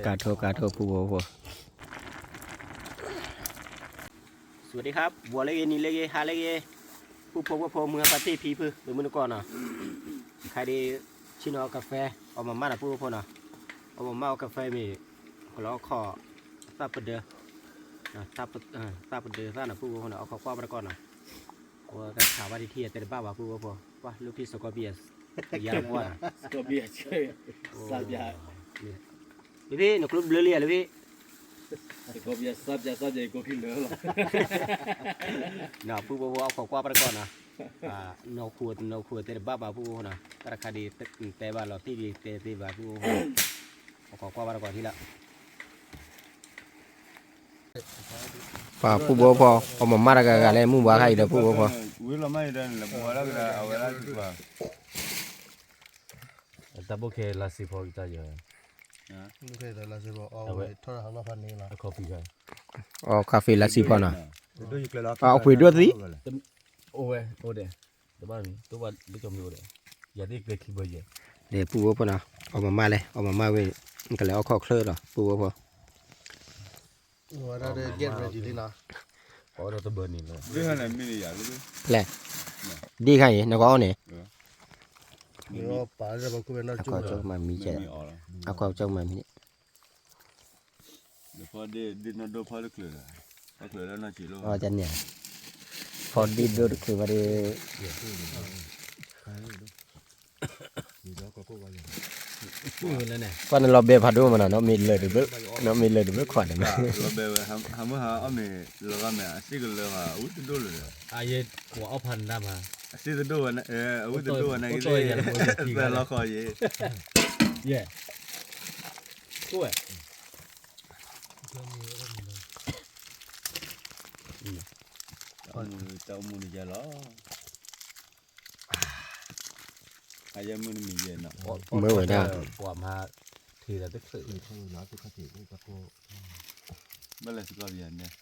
ကါထိကါထိ ပုၢ်ဖိဖိ สวัสดีครับ ဂီၤလၢအဂ့ၤ နံၤလၢအဂ့ၤ ဟါလၢအဂ့ၤ ပုၢ်ဖိဝဲၢ်ဖိ မုၢ်ဟါဖးတ့ၢ်ဖံဖု လၢမုၢ်နကီၢ်နီၤ ခါဒံး ဆ့ၣ်နီၤကါဖဲ အီၣ်မၤမၢ်နီၤ ပုၢ်ဖိဖိနီၤ အီၣ်မၤမၢ်အီၣ်ကါဖဲမ့ၢ် ကလီၤခီၣ် သၣ်ပဒၢ သၣ်ပဒၢသၣ်နီၤ ပုၢ်ဖိဖိနီၤ အီၣ်ခိးကွၢ်ဘၣ်တကီၢ်နီၤ ဝဲကခးဘၣ်ဒံးထံၣ်အတဲတဘၣ်ဘၣ် ပုၢ်ဖိဖိ ပှၢ်လၢဖံးစကီးဘံယၤ ယၤပှၢ်နီၤ စကီးဘံယၤ လၢဖံ နကျိဘျၢလံယၤလၢဖံ စကီးဘံယၤ စးပၠး စးပၠး ယကိးခံလၢာ်လီၤ နီၤ ပုၢ်ဖိဖိ အီၣ်ခိးကွၢ်ဘၣ်တကီၢ်နီၤ နီၢ်ခိနီၢ်ခိတဲတဘၣ်ဘၣ် ပုၢ်ဖိဖိနီၤ တၢ်တခါဒံး တဲဘၣ်လီၤတံၢ်ဒံး တဲသ့ဘၣ် ပုၢ်ဖိဖိ အီၣ်ခိးကွၢ်ဘၣ်တကီၢ်ထံၣ်လၢ ပှၤပုၢ်ဖိဖိ အီၣ်မၤမၢ်တဂၤဂၤလၢမုၢ်ဘှါခါအံၤဒီး ပုၢ်ဖိဖိ ဝံၤလီၤမၢ်အံၤဒီး နလဲၤဘှါလၢကဒီး အဝဲဒၣ်ကွၢ် တၢ်ဘိၣ်ခဲလါစ့ဖီကတၢၢ်ယီၤ ဘိၣ်ခဲလါစ့ဖီ အဝဲ အခီပီခါ အီၣ်ကါဖဲလါစ့ဖီနီၤ အီၣ်ခွံဒိၣ်သံ အိၣ်ဝဲ အိၣ်ဒဲး တဘၣ်မံၤ တဘၣ်လၢကီၢ်မံၤအိၣ်ဒဲး ယၤသ့ၣ်ကျဲခံဘၢယဲၢ် ဒီးပုၢ်ဖိဖိနီၤ အီၣ်မၤမၢ်လဲၣ် အီၣ်မၤမၢ်ဝဲ ကလဲၤအီၣ်ခိးချၢဒီး ပုၢ်ဖိဖိ ဝဲဒၣ်ဒီး get ready လံနီၤ အီၣ်ဒီးတဘၢန့ၣ်လီၤ လဲၣ် ဒ်ခါအံၤ နကအီၣ်န့ၣ် ပာ်လၢပှၤကူၣ်ဝဲနီၢ်ကၠိ အကွၢ်ကၠိမၤမံၤကဲ အကွၢ်ကၠိမၤမံၤန့ၣ် ဖီဒ့ၣ်ဒိၣ်ဖီတချုး ဖီချုးလၢနီၢ်ကၠိလီၤ အီၣ်ကန့ၣ် ဖီဒ့ၣ်ဒိၣ်တချုးဘၣ်ဒီး ပှၤနလီၤဘဲဖးဒိၣ်မးနီၤ နီၢ်မ့ၢ်လၢာ်တဘျုး နီၢ်မ့ၢ်လၢာ်တဘျုးခွးန့ၣ် လီၤဘဲဝဲ ဟးမုၢ်ဟးအီၣ်မ့ၢ်လီၤဂာ်မ့ၢ် အစ့ၢ်ကလၢာ်ဘၣ် အဝံၣ်တဒိၣ်လၢာ်ဒီး အဝံၣ်တဒိၣ်ဝဲ အဝံၣ်တဒိၣ်ဝဲန့ၣ် သၢလီၤဃီယဲၢ် ကိၣ်ဝဲ တၢ်အိၣ်မူန့ၣ်ယဲလီၤ အယဲမုၢ်နမံၤယဲနီၤ မ့ၢ်ဝဲဒၣ် ပှၤမၤထံၣ်ဒီးတချုး ဘၣ်လဲၣ်စ့ၢ်ကီးယၤန့ၣ်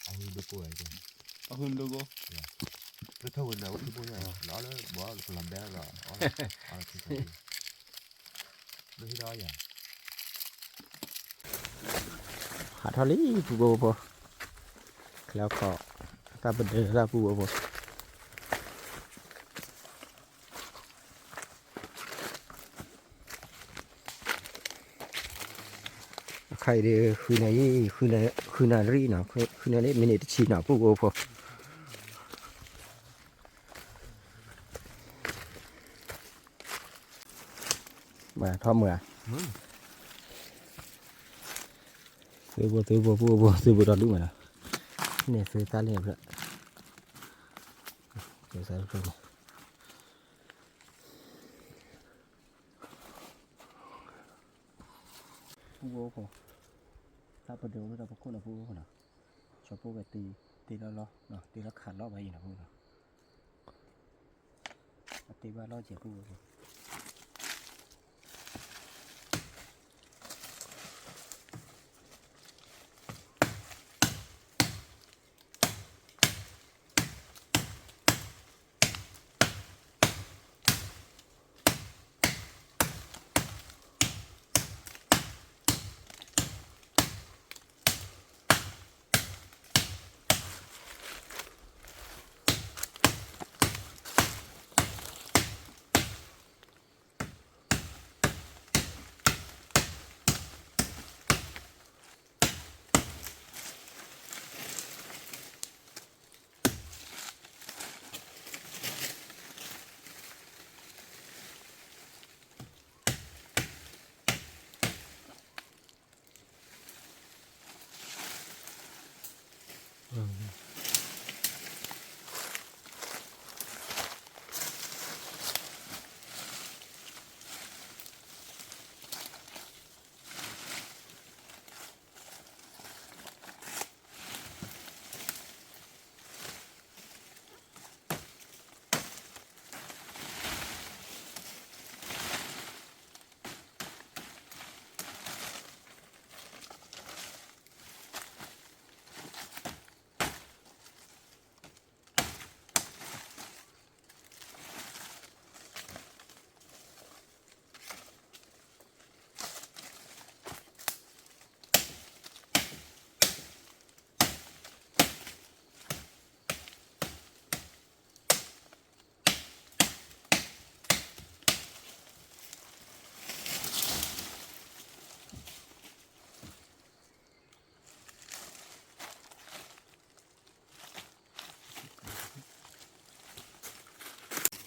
အဃိဒိၣ်ကိၣ် လၢထဝဲန့ၣ် အဝဲထံဘိယဲ လီၤလၢဘီလၢကလီၤဘဲလီၤ လၢထံ ဟးထီၣ်လံ ပုၢ်ဖိဖိ ကျဲခိး တၢ်ပဒၢးတၢ်ပုၢ်ဖိဖိ အခါအံၤဒီး ဃုနၣ်ရံၣ် ဃုနၣ်ရံၣ်နီၤ ဃုနၣ်ရံၣ် မံးနံးတဆံနီၤ ပုၢ်ဖိဖိ ဘၣ်ထီၣ်မုၢ်ဧါ သုးဖိသုးဖိ ပုၢ်ဖိ သုးဖိဒီဒူၣ်မးနီၤ န့ၣ်သုးသၣ်လ့ၣ်အဖျၢၣ် သုးသၣ်လ့ၣ်ဖျၢၣ်န့ၣ် ပုၢ်ဖိဖိ တၢ်ပဒိၣ်ဝဲတၢ်ပခိၣ်နီၤ ပုၢ်ဖိဖိနီၤ ကၠီၤပိၢ်ဝဲတ့ တ့လီၤလီၤ တ့လီၤခးလီၤဘၣ်အံၤနီၤ ပုၢ်ဖိနီၤ အတ့ဘၣ်လီၤကဲပုၢ်ဖိဖိ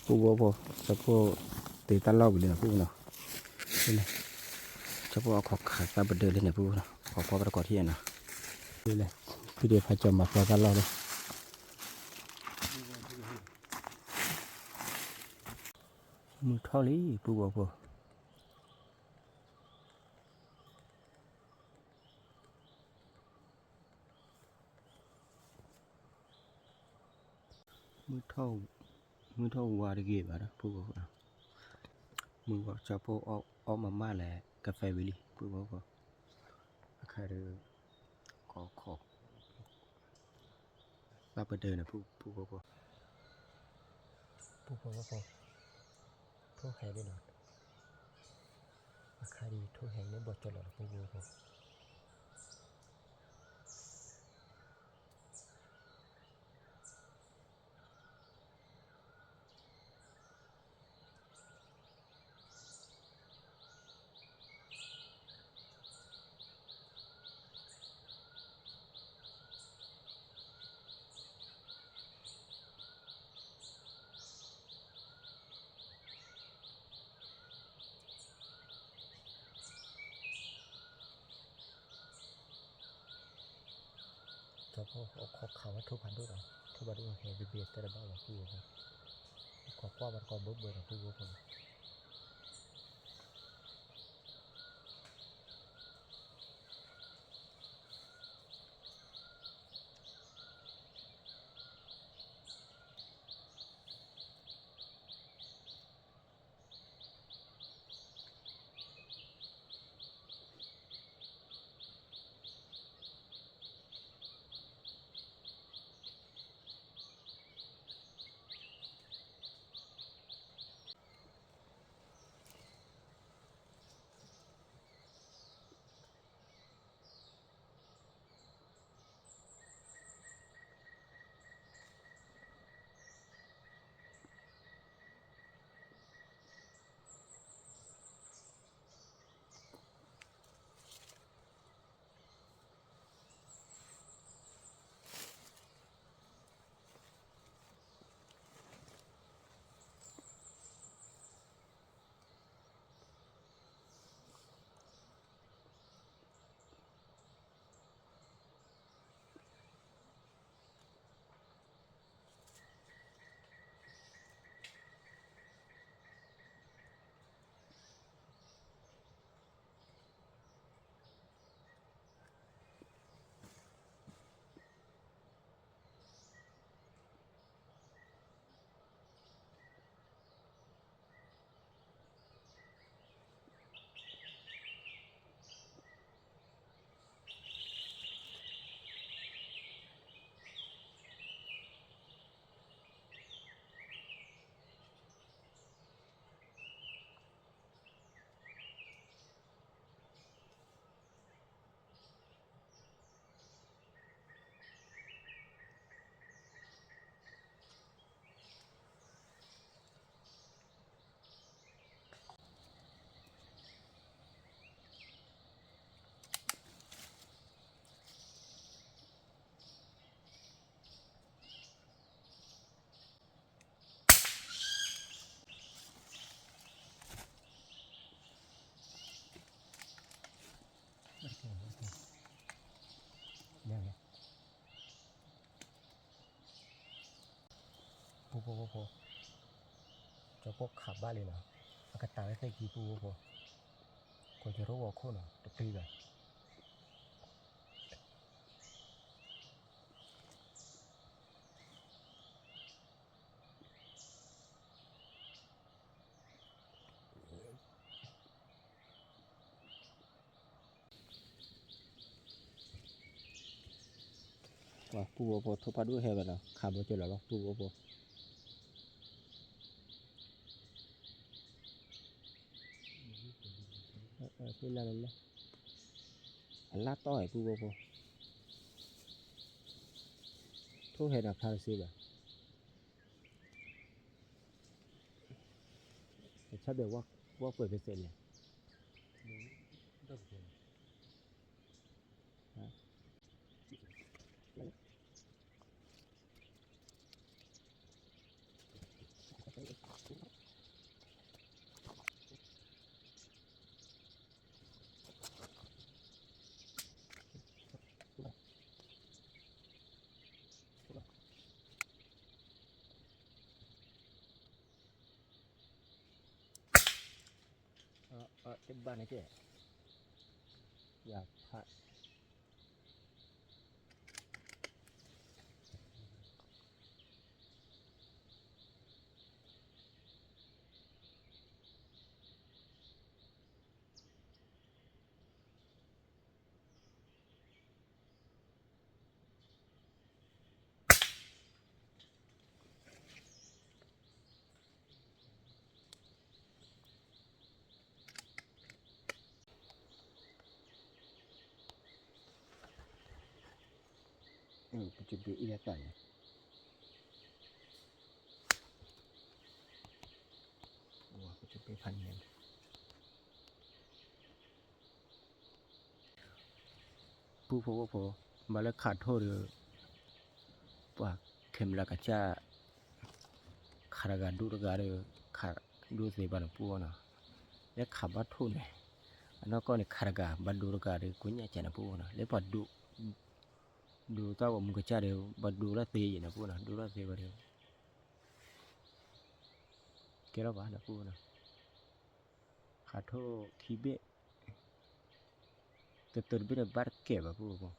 ပူဖိဖိ, ဆၣ်ဖိတ့တၢ်လီၢ်ဝံၤလံနီၤ ပူဖိနီၤ, ဆၣ်ဖိအခီၣ်ခးသးပဒၢးလံန့ၣ် ပူဖိနီၤ, ခီကွၢ်ဘၣ်တကိးထံၣ်နီၤ, လဲၣ်, ဖံဒ့ဖးကၠီၤမၤပျီတၢ်လီၢ်လံ, မုၢ်ထီၣ်လံ ပူဖိဖိ. မုၢ်ထီၣ်ဝါတဂ့ၤဘၣ်ဒီး ပူဖိဖိ, မုၢ်ဂီၤဆၣ်ဖိအီၣ်မးမးလဲၣ် ကဖဲဝံၤလံ ပူဖိဖိ, အခါဒီး ကီခီၣ် သးပဒၢးန့ၣ် ပူဖိဖိ, ပူဖိဖိ, ထိၣ်ဟဲလံနီၤ, အခါဒီးထိၣ်ဟဲန့ၣ်ဘီၣ်ကၠီလီၤလီၤ ပူဖိဖိ. ဆၣ်ဖိအခီၣ်ခးဝဲထိၣ်ဖးဒိၣ်ဒီး ထိၣ်ဖးဒိၣ်ဟဲဘ့ၣ်ဘ့ၣ်တဲတဘၣ်လီၤ ပူဖိဖိ, ခီကွၢ်ဘၣ်တကိးဘၢဘၢဒီး ပူဖိဖိ. ပူဖိဖိဖိ, ကၠီပိာ်ခးဘၣ်လံနီၤ, အကတၢၢ်ဝဲသ့ၣ်ခံ ပူဖိဖိ, ကွၢ်ကရိဂီၤခိၣ်နီၤ တပျံၤဘၣ်. ပူဖိဖိ, ထိၣ်ဖးဒိၣ်ဟဲဘၣ်နီၤ, ခးဘီကၠီလီၤလီၤ ပူဖိဖိ. အလၢ်တီၢ်ဝဲ ပူဖိဖိ, ထိၣ်ဟဲဒီးဖျါတစ့ဘၣ်. တဆၣ်ဘဲဝဲပှဲၤကစဲးလဲၣ်. ဟါ တဘၣ်န့ၣ်ကဲ, ယၤဖး ပကဘ့ၣ်အံၤအသးန့ၣ်, ပကဘ့ၣ်ဖးန့ၣ် ပုၢ်ဖိဝဲၢ်ဖိ, ဘၣ်လၢခးထိၣ်ဒီး ပှၤခဲမုၢ်လၢကစၢ် ခးတဂၤဒိတဂၤဒီး ခးဒိသ့ဘၣ်န့ၣ်ပုၢ်ဝဲၢ်နီၤ, လၢခးဘၣ်ထိၣ်န့ၣ် အနီၢ်ကီၢ်န့ၣ် ခးတဂၤ ဘၣ်ဒိတဂၤဒီး ကိညၣ်ကဲန့ၣ်ပုၢ်ဝဲၢ်နီၤ, လၢပှၤဒိ ဒိတၢ်ဂီၤမူကစၢ်ဒီး ဘၣ်ဒိတၢ်သ့ယဲၢ်န့ၣ်ပုၢ်ဝဲၢ်နီၤ, ဒိတၢ်သ့ဝဲဒီး ကဲထီၣ်ဘၣ်ဒီးပုၢ်ဝဲၢ်နီၤ, ခးထိၣ်ခံဘ့ၣ် တတၢတဘ့ၣ်ဒီးဘၣ်တကဲဘၣ်ပုၢ်ဖိ,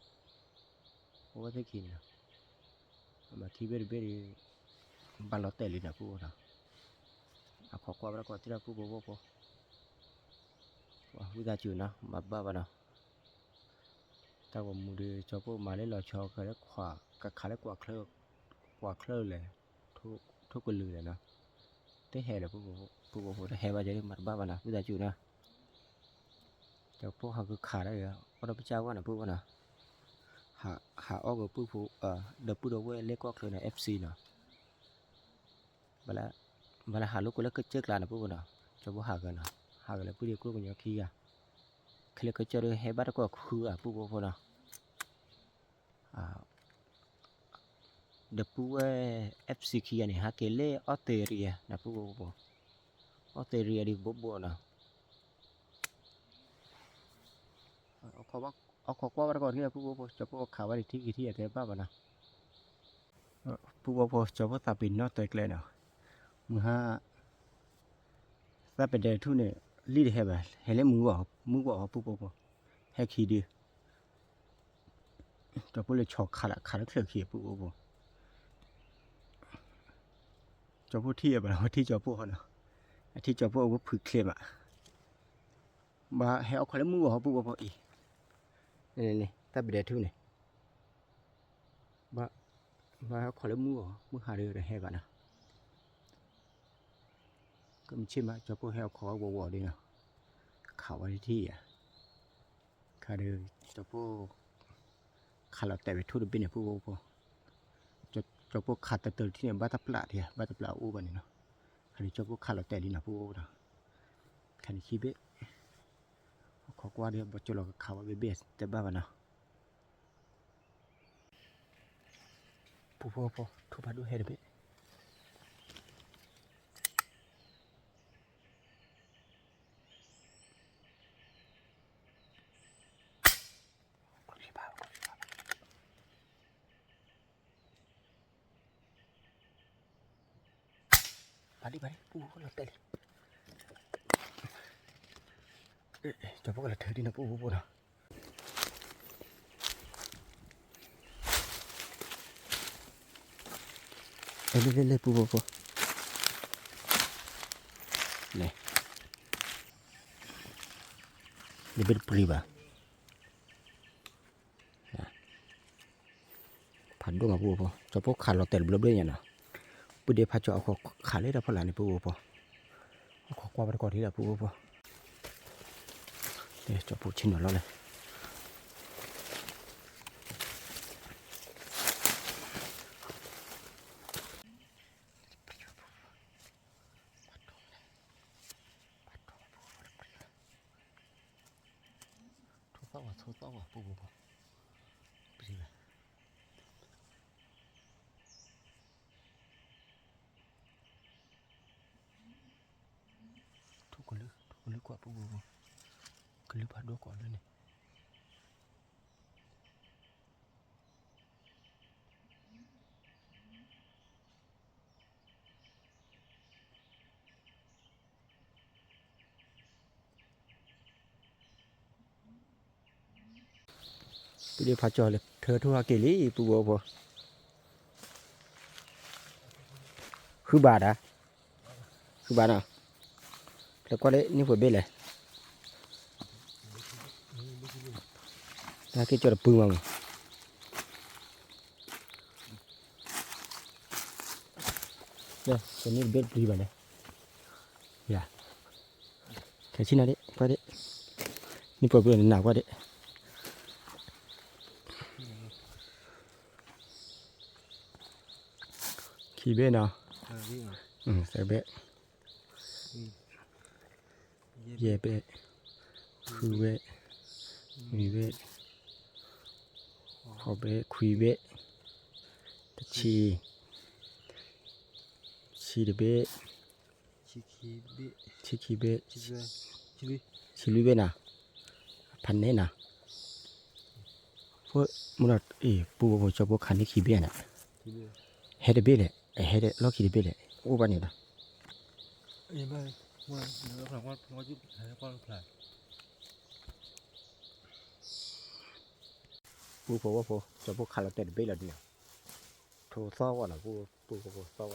အဝဲသ့ၣ်ခံန့ၣ်နီၤ, မ့ၢ်ခံဘ့ၣ်တဘ့ၣ်ဒီး ဘၣ်လီၤတဲာ်လံနီၤပုၢ်ဖိနီၤ, အခီကွၢ်ဘၣ်တၢ်ကီးထံၣ်ဒီးပုၢ်ဖိဝဲၢ်ဖိ, ဝံသးစူၤနီၤ မၤဘၣ်ဘၣ်နီၤ, တၢ်ဂီၤမူဒီး ကၠီဖိမၤလၢလီၤဆီ ကလၢ ကခးလၢ ကွၢ်ချၢလဲၣ် ထိၣ်ကလုာ်လဲၣ်နီၤ, တဟဲလၢ ပုၢ်ဖိ တဟဲဘၣ်ကဲ မၤတဘၣ်ဘၣ်နီၤ ဝံသးစူၤနီၤ, ကၠီဖိဟးကခးဒီး အီၣ်ဒီးပစၢ်ဝဲနီၤ ပုၢ်ဖိနီၤ, ဟးအီၣ်ကပုၢ်ဖိ ဒီပုၢ်ဒီဝဲၢ်လၢကီၢ်ချၢနီၤ FC နီၤ, ဘၣ်လၢဟးလိာ်ကွဲလၢကစၢၢ်ကျါန့ၣ် ပုၢ်ဖိနီၤ, ကၠီဖိဟးကနီၤ, ဟးကလၢပုၢ်ဒီးကျိကညီခံဂၤ, ခဲလၢာ်ကစၢၢ်ဒီးဟဲဘၣ်တကီၢ်ဃုဂၤ ပုၢ်ဖိဖိနီၤ, ဒီပုၢ်ဝဲၢ် FC ခံဂၤန့ၣ် ဟးက့ၤလၢအီစထြ့လယါနီၤ ပုၢ်ဖိဖိ, အီစထြ့လယါဒီးဘိးဘိးနီၤ, အခီကွၢ်ဘၣ်တကီးထံၣ်လၢ ပုၢ်ဖိဖိ ကၠီဖိခးဝဲဒၣ်ထံက့ၤထံၣ်ယၤတဲဘၣ်ဘၣ်နီၤ, ပုၢ်ဖိဖိ ကၠီဖိသးပ့ၤနီၣ်တဲကျဲနီၤ, မုၢ်ဟါ သးပ့ၤဒဲးထူၣ်န့ၣ် လံၣ်တဟဲဘၣ် ဟဲလၢမုၢ်ဂီၢ် မုၢ်ဂီၢ် ပုၢ်ဖိဖိ, ဟဲခံဒု ကၠီဖိလဲၤဆီခးလၢခးလၢချၢၣ်ခံ ပုၢ်ဖိဖိ, ကၠီဖိထံၣ်အဘၣ် အဝဲထံၣ်ကၠီဖိဟီနီၤ, အထံၣ်ကၠီဖိအဝဲဖုးချ့ဘၣ်, ဘၣ်ဟဲအီၣ်ခိးလၢမုၢ်ဂီၢ်ဟီ ပုၢ်ဖိဖိအံၤ, န့ၣ် သးပ့ၤဒဲးထူၣ်န့ၣ်, ဘၣ် ဘၣ်ဟဲအီၣ်ခိးလၢမုၢ်ဂီၢ် မုၢ်ဟါဒီးတဟဲဘၣ်နီၤ, ကမုၢ်ဆ့ၣ်မး ကၠီဖိဟဲအီၣ်ခိးဝဲဝီၤဝီၤဒ်နီၤ, ခးဝဲဒၣ်ထံၣ်ယၤ ခါဒီး ကၠီဖိ ခးလီၤတဲာ်ဝဲထူၣ်တဘ့ၣ်န့ၣ် ပုၢ်ဖိဖိ, ကၠီဖိခးတတၢၢ်တထံၣ်န့ၣ် ဘၣ်တပျၢ်ဒံးဧါ ဘၣ်တပျၢ်အိၣ်ဘၣ်န့ၣ်နီၤ, ခါဒီးကၠီဖိခးလီၤတဲာ်လံနီၤ ပုၢ်ဖိဖိဒီး, ခါန့ၣ်ခံဘ့ၣ်, အခီကွၢ်ဒီး ဘီကၠိလီၤကခးဝဲဘ့ၣ်ဘ့ၣ်တဲဘၣ်ဘၣ်နီၤ ပုၢ်ဖိဖိ ထူၣ်ဖးဒိၣ်ဟဲတဘ့ၣ် ပာ်ဒံးပာ်ဒံး ပုၢ်ဖိလီၤတဲာ်လံ, ကၠီဖိကလီၤထၢဒ်နီၤ ပုၢ်ဖိဖိနီၤ, လဲၣ်လဲၣ်လဲၣ် ပုၢ်ဖိဖိ, လဲၣ်, တဘ့ၣ်တပျံၤဘၣ် ဖးဒိၣ်မး ပုၢ်ဖိဖိ, ကၠီဖိခးလီၤတဲာ်တဘျီဘျီညါနီၤ, ပုၢ်ဒ့ဖးကၠီအခိၣ်ခးလၢတၢ်ဖီလာ်န့ၣ် ပုၢ်ဖိဖိ, အခီကွၢ်ဝဲတကီၢ်ထံလၢ ပုၢ်ဖိဖိ, ကၠီဖိဆ့ၣ်နီၤလီၤလဲၣ် ထိၣ်သီၣ်ဝဲ ထိၣ်သီၣ်ဝဲ ပုၢ်ဖိဖိ, ပျံၤဘၣ်, ထိၣ်ကလုၢ် ထိၣ်ကလုၢ်ကွၢ် ပုၢ်ဖိဖိ, ကလုၢ်ဖးဒိၣ်ကွၢ်လၢန့ၣ် ပ ပုၢ်ဒ့ဖးကၠီၣ်လဲၤထၢထီၣ်ဟဲက့ၤလံ ပုၢ်ဖိဖိ, ဃုဘၣ်ဒၣ်, ဃုဘၣ်နီၤ, လဲၤကွၢ်လၢန့ၢ်ပှဲၤဘ့ၣ်လဲၣ်, တၢ်က့ၤကၠီၣ်တပုၢ်မးမး, တန့ၢ်တဘ့ၣ်တပျံၤဘၣ်လဲၣ်, ယၤ ခဲဆံနၤဒ့ၣ် ကွၢ်ဒ့ၣ်, န့ၢ်ပှဲၤဘ့ၣ်နနၢ်ကွၢ်ဒ့ၣ်, ခံဘ့ၣ်နီၤ, သၢဘ့ၣ်, ယဲၢ်ဘ့ၣ်, ဃုဘ့ၣ်, နွံဘ့ၣ်, ဃိးဘ့ၣ်, ခွံဘ့ၣ်, တဆံ, ဆံတဘ့ၣ်, ဆံခံဘ့ၣ်, ဆံလွံၢ်ဘ့ၣ်နီၤ, ဖးန့ၣ်နီၤ, မ့ၢ်ဒီး ပုၢ်ဖိဖိ ကၠီဖိခးန့ၢ်ခံဘ့ၣ်န့ၣ်, ဟဲတဘ့ၣ်လဲၣ်, ဟဲလီၢ်ခံတဘ့ၣ်လဲၣ်, အိၣ်ဘၣ်န့ၣ်ဒီး ပုၢ်ဖိဝဲၢ်ဖိ ကၠီဖိခးလီၤတဲာ်တဘ့ၣ်လီၤဒ်န့ၣ်, ထိသီၣ်ဝဲနီၤ, ပုၢ်ဖိဖိသီၣ်ဝဲ,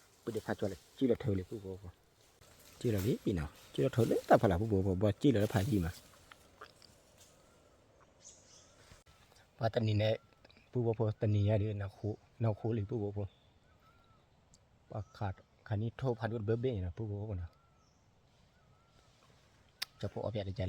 ပုၢ်ဒ့ဖးကၠီၣ်လဲၤစံၣ်လီၤထၢလံ ပုၢ်ဖိဖိ, စံၣ်လီၤလံနီၤ, စံၣ်လီၤထၢလၢတၢ်ဖးလၢ် ပုၢ်ဖိဖိ ဘၣ်စံၣ်လီၤလၢဖးယံာ်မး, ပှၤတနံၤန့ၣ်, ပုၢ်ဖိဖိ တနံၤညါဒီး နီၢ်ခိလံ ပုၢ်ဖိဖိ, ပှၤခးန့ၢ်ထိၣ်ဖးဒိၣ်တဘ့ၣ်ဘ့ၣ်န့ၣ်နီၤ ပုၢ်ဖိဖိနီၤ, ကၠီဖိအီၣ်ပျဲတကဲလၢ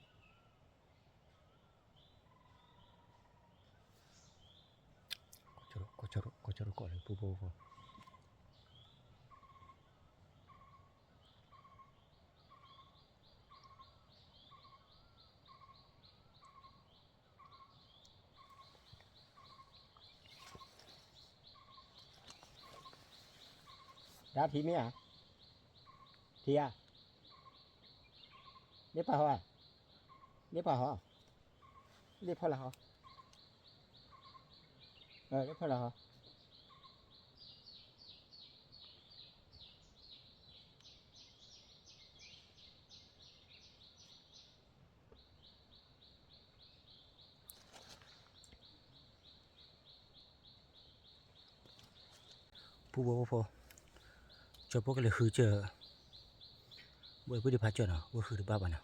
ကီၢ်ကၠီရိကိးလၢ ပုၢ်ဖိဖိ, ဒၣ်ထံမ့ၢ်ဧါ, ထံဧါ, လ့ပာ်ဟီဧါ, လ့ပာ်ဟီ, လ့ဖီလာ်ဟီ, လ့ဖီလာ်ဟီ. ပုၢ်ဖိဖိ, ကၠီဖိကလဲၤဃုစၢၢ်, ဝဲပုၢ်ဒ့ဖးကၠီၣ်နီၤ ဝဲဃုတဘၣ်ဘၣ်နီၤ.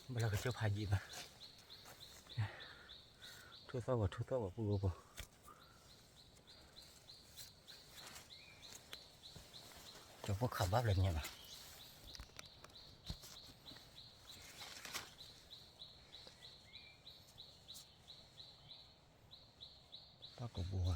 ဘၣ်လီၤကစၢၢ်ဖးယံာ်ဘၣ်, ထိၣ်သီၣ်ဂီၤ ထိၣ်သီၣ်ဂီၤ ပုၢ်ဖိဖိ, ကၠီဖိခးဘၣ်ဖျၢၣ်ညါဘၣ်. တၢ်ကဘိဧါ.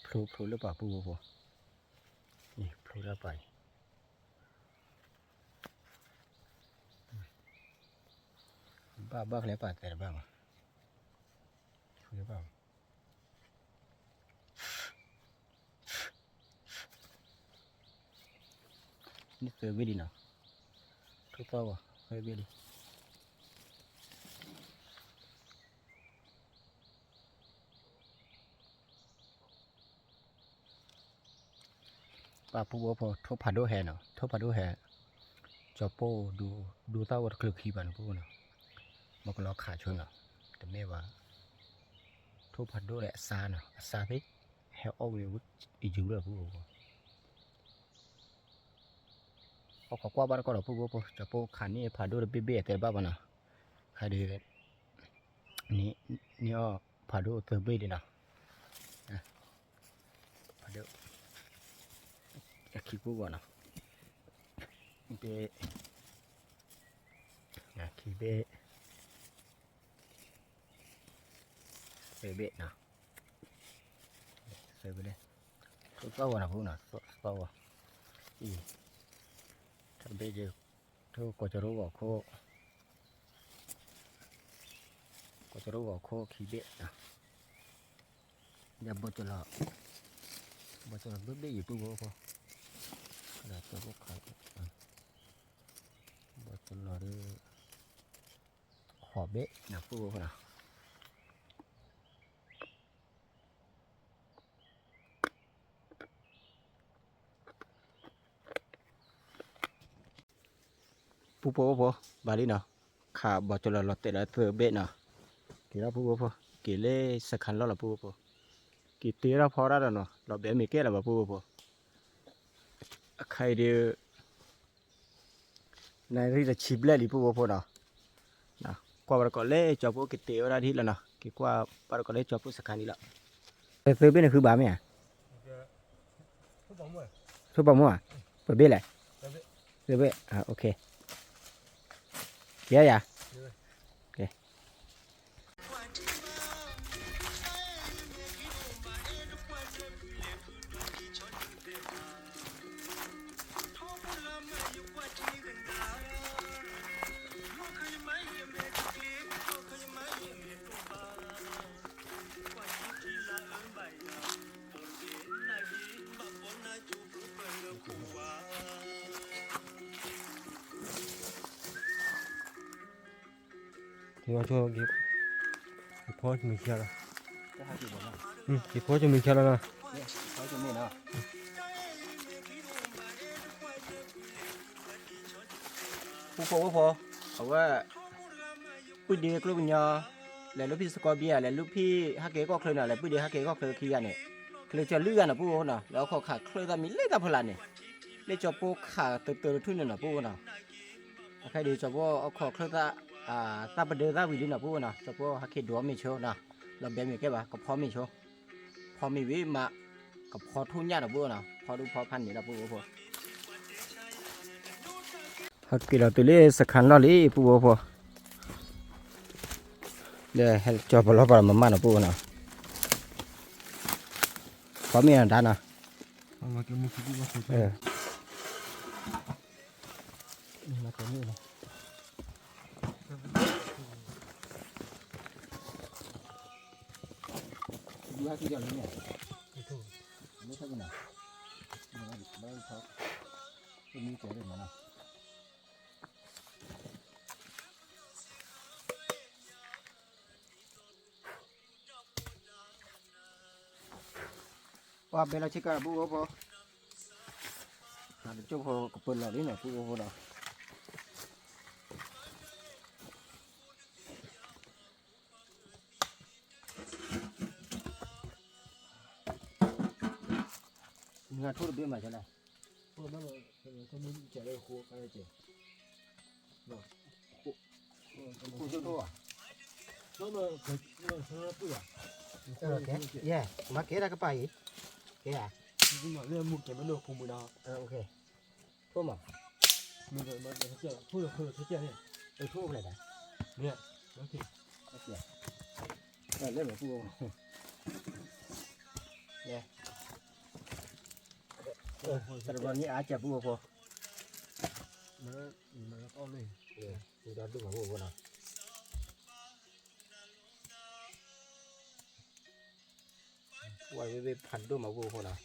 ဖျိဖျိလၢပာ်ပုၢ်ဖိဖိ, ဖျိလၢပာ်အံၤ, ဘၣ်ဘၣ်ဖဲလဲၣ်ပာ်တဲတဘၣ်မး, ဖျိလၢပာ် န့ၣ်သၢဘ့ၣ်လံနီၤ, ထိၣ်သီၣ်ဂီၤ သၢဘ့ၣ်လံ. ပာ်ပုၢ်ဖိဖိ ထိၣ်ဖးဒိၣ်ဟဲနီၤ, ထိၣ်ဖးဒိၣ်ဟဲ, ကၠီပိၢ်ဒိသၣ်ဝဲတချုးခံဘၣ်နီၤ ပုၢ်ဖိနီၤ, မ့ၢ်ကလီၤခးဆိနီၤ, တမ့ၢ်ဘၣ်, ထိၣ်ဖးဒိၣ်ဒီးအစါနီၤ, အစါသ့ၣ် ဟဲအီၣ်ဝံၤဝံၤ ယူၤလၢပူဖိ, ဟီၣ်ခိးကွၢ်ဘၣ်တကီၢ်ဒီးပူဖိဖိ, ကၠီၤပိၢ်ခးန့ၢ်ဖးဒိၣ်တဘ့ၣ်ဘ့ၣ်အတဲတဘၣ်ဘၣ်နီၤ, ခါဒီး န့ၢ်အီၣ်ဖးဒိၣ်သၢဘ့ၣ်ဒံးနီၤ, ဖးဒိၣ် အခံပူဂီၢ်နီၤ, ဘ့ၣ် ခံဘ့ၣ် သၢဘ့ၣ်နီၤ, သၢဘ့ၣ်, ထိၣ်သီၣ်ဂီၤနီၤပူနီၤ, သီၣ်ဂီၤ, အံၤ ထီၣ်တဘ့ၣ်က့ၤ, ထိၣ်ကီၢ်ကၠီရိဂီၤခိၣ်, ကီၢ်ကၠီရိဂီၤခိၣ်ခံဘ့ၣ်နီၤ, ဒီးဘီၣ်ကၠီလီၤ, ဘီၣ်ကၠီလီၤဘ့ၣ်ဘ့ၣ်ယံၤပူဖိဖိ, ဒီးကၠီဖိခး, ဘီၣ်ကၠီလီၤဒီး ဃိးဘ့ၣ်နီၤပူဖိနီၤ. ပူဖိဖိ, ဘၣ်လံနီၤ, ခးဘီၣ်ကၠီလီၤလီၤတဲာ်လီၤသၢဘ့ၣ်နီၤ, က့ၤလီၤပူဖိဖိ, က့ၤလၢစခါလီၢ်လီၤပူဖိဖိ, က့ၤတ့ထီၣ်ဖီတၢ်ဒီးနီၤ, လီၤဘဲမ့ၢ်ကဲလၢၤဘၣ်ပူဖိဖိ, အခါအံၤဒီး နရံၣ်တဆံဘျဲၣ်လံပူဖိဖိနီၤ, ကွၢ်ဘၣ်တကိးလၢကၠီဖိက့ၤတ့ဝဲဒၣ်ဒ်လီၤနီၤ, က့ၤကွၢ်ဘၣ်တကိးလၢကၠီဖိစခါန့ၣ်လီၤ. သၢဘ့ၣ်န့ၣ်ဃုဘၣ်မ့ၢ်ဧါ, ဆိပာ်မူဧါ, ပဘ့ၣ်လဲၣ်, သၢဘ့ၣ်, က့ၤယၤ က့ၤဖီမုၢ်ဆါလီၤ, က့ၤဖီမုၢ်ဆါလီၤလီၤ. ပူဖိဖိ, အဝဲ ပုၢ်ဒ့ကျိကညီ, လဲၤလူၢ်ဖံးစကီဘံဧါ, လဲၤလူၢ်ဖံးဟဲက့ၤကီၢ်ချၢန့ၣ်, လဲၤပုၢ်ဒ့ဟဲက့ၤကီၢ်ချၢခံဂၤန့ၣ်, ကလုာ်ကလုာ်ဂၤန့ၣ် ပူဖိဖိနီၤ, လဲၤအိၣ်ခိးခးချၢသၣ်မံၤလၢတၢ်ဖီလာ်န့ၣ်, လၢကၠီဖိခးတၢၢ်တၢၢ်တထူၣ်န့ၣ်နီၤ ပူဖိနီၤ. အခဲအံၤဒီး ကၠီဖိအိၣ်ခိးချၢသၣ် သၣ်ပဒၢသၣ်ဝံၤလံနီၤ ပူဖိနီၤ, ကၠီဖိဟဲက့ၤဒိးမ့ၢ်ဆိနီၤ, လီၤဘဲမ့ၢ်ကဲဘၣ် ကဖီမ့ၢ်ဆိ, ဖီမ့ၢ်ဝံၤမး ကဖီထူၣ်ညၣ်ဒီး ပူဖိနီၤ, ဖီဒူဖီဖးန့ၣ်ဒီး ပူဖိဖိ. ဟဲက့ၤလီၤတုၤလၢစခါလီၢ်လံ ပူဖိဖိ, ဒီးဟဲကၠီပလီၢ်ပာ်ဒီးမၤမၢ်နီၤ ပူဖိနီၤ, ဖီမ့ၢ်နီၤဒါနီၤ. ပှၤဘဲလီၤဆ့ကၤ ပူဖိဖိ, ဟးတကၠိၢ်ဖိကပၢၤလီၤလံနီၤ ပူဖိဖိဒီး နထိၣ်တဘ့ၣ်မးလဲၣ်, ယဲ မၤကဲတၢ်ကပၤအံၤ, ကဲဧါ, ထိၣ်မး, ထိၣ်ဖျဲၣ်ဒၣ်, လဲၣ်မပူၤ, တရဘီနံၣ်အါကဲပူဖိဖိ, ဒီဒူၣ်မးပူဖိဖိနီၤ. ဝဲဝဲဖးဒိၣ်မးပူဖိနီၤ.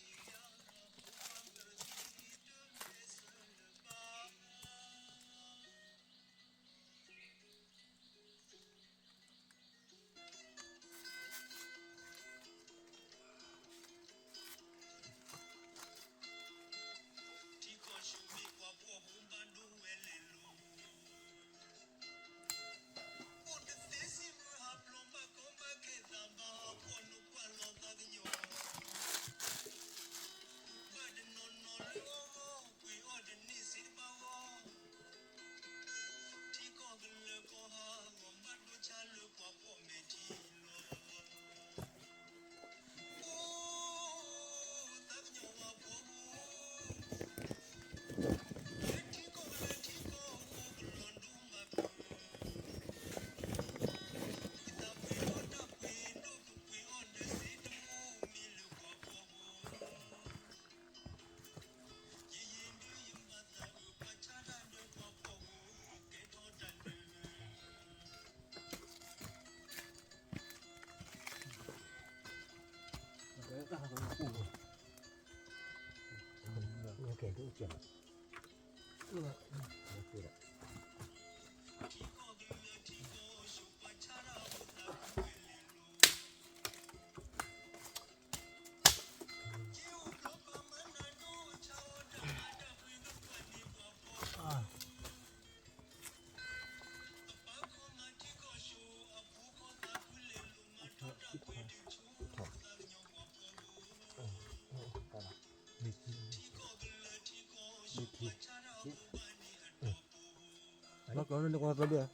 ဘၣ်ကီးန့ၣ်ကွၢ်သဘ့ၣ်,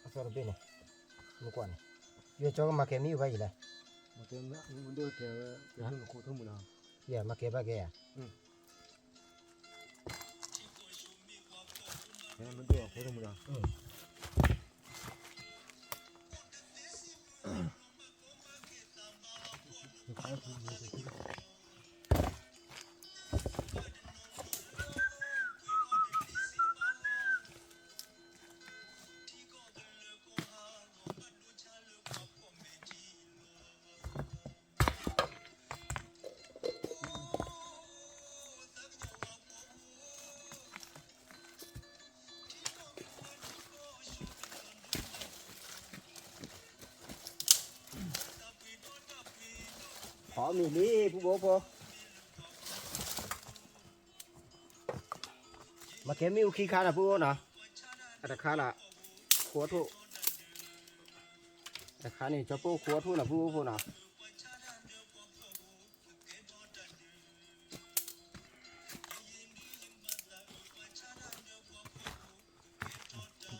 အသဘ့ၣ်န့ၣ်, မ့ၢ်ကွၢ်န့ၣ်, ယကၠီကမၤကဲမ့ၢ်အုၣ်ဘၣ်ယံၤလဲၣ်, မ့ၢ်ကဲဘၣ်ကဲဧါ, ဖီမ့ၤလံ ဖုဘိဖိ, မၤကဲမ့ၣ်အူခံခါနီၤ ဖုဘိနီၤ, အတခါလၢ ခိအထိၣ်, တခါန့ၣ် ကၠီပိၢ်ခိအထိၣ်နီၤ ဖုဘိဖိနီၤ. ဖီ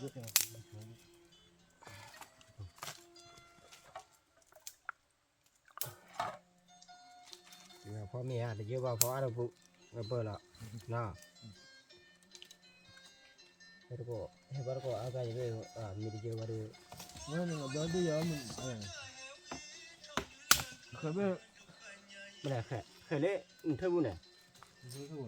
မ့ၤဧါ တယၢဘၣ်ဖီအါတပူၤ, ပၢၢ်လီၤ, နီၤ, ဟဲတကိး ဟဲဘၣ်တကိးအါဂၤယၤ မ့ၢ်တယၢဘၣ်ဒီး, ဘျီဒုယၤမ့ၢ်, ဃဲလၢ နထၢပူၤန့ၣ်, နထၢပူၤ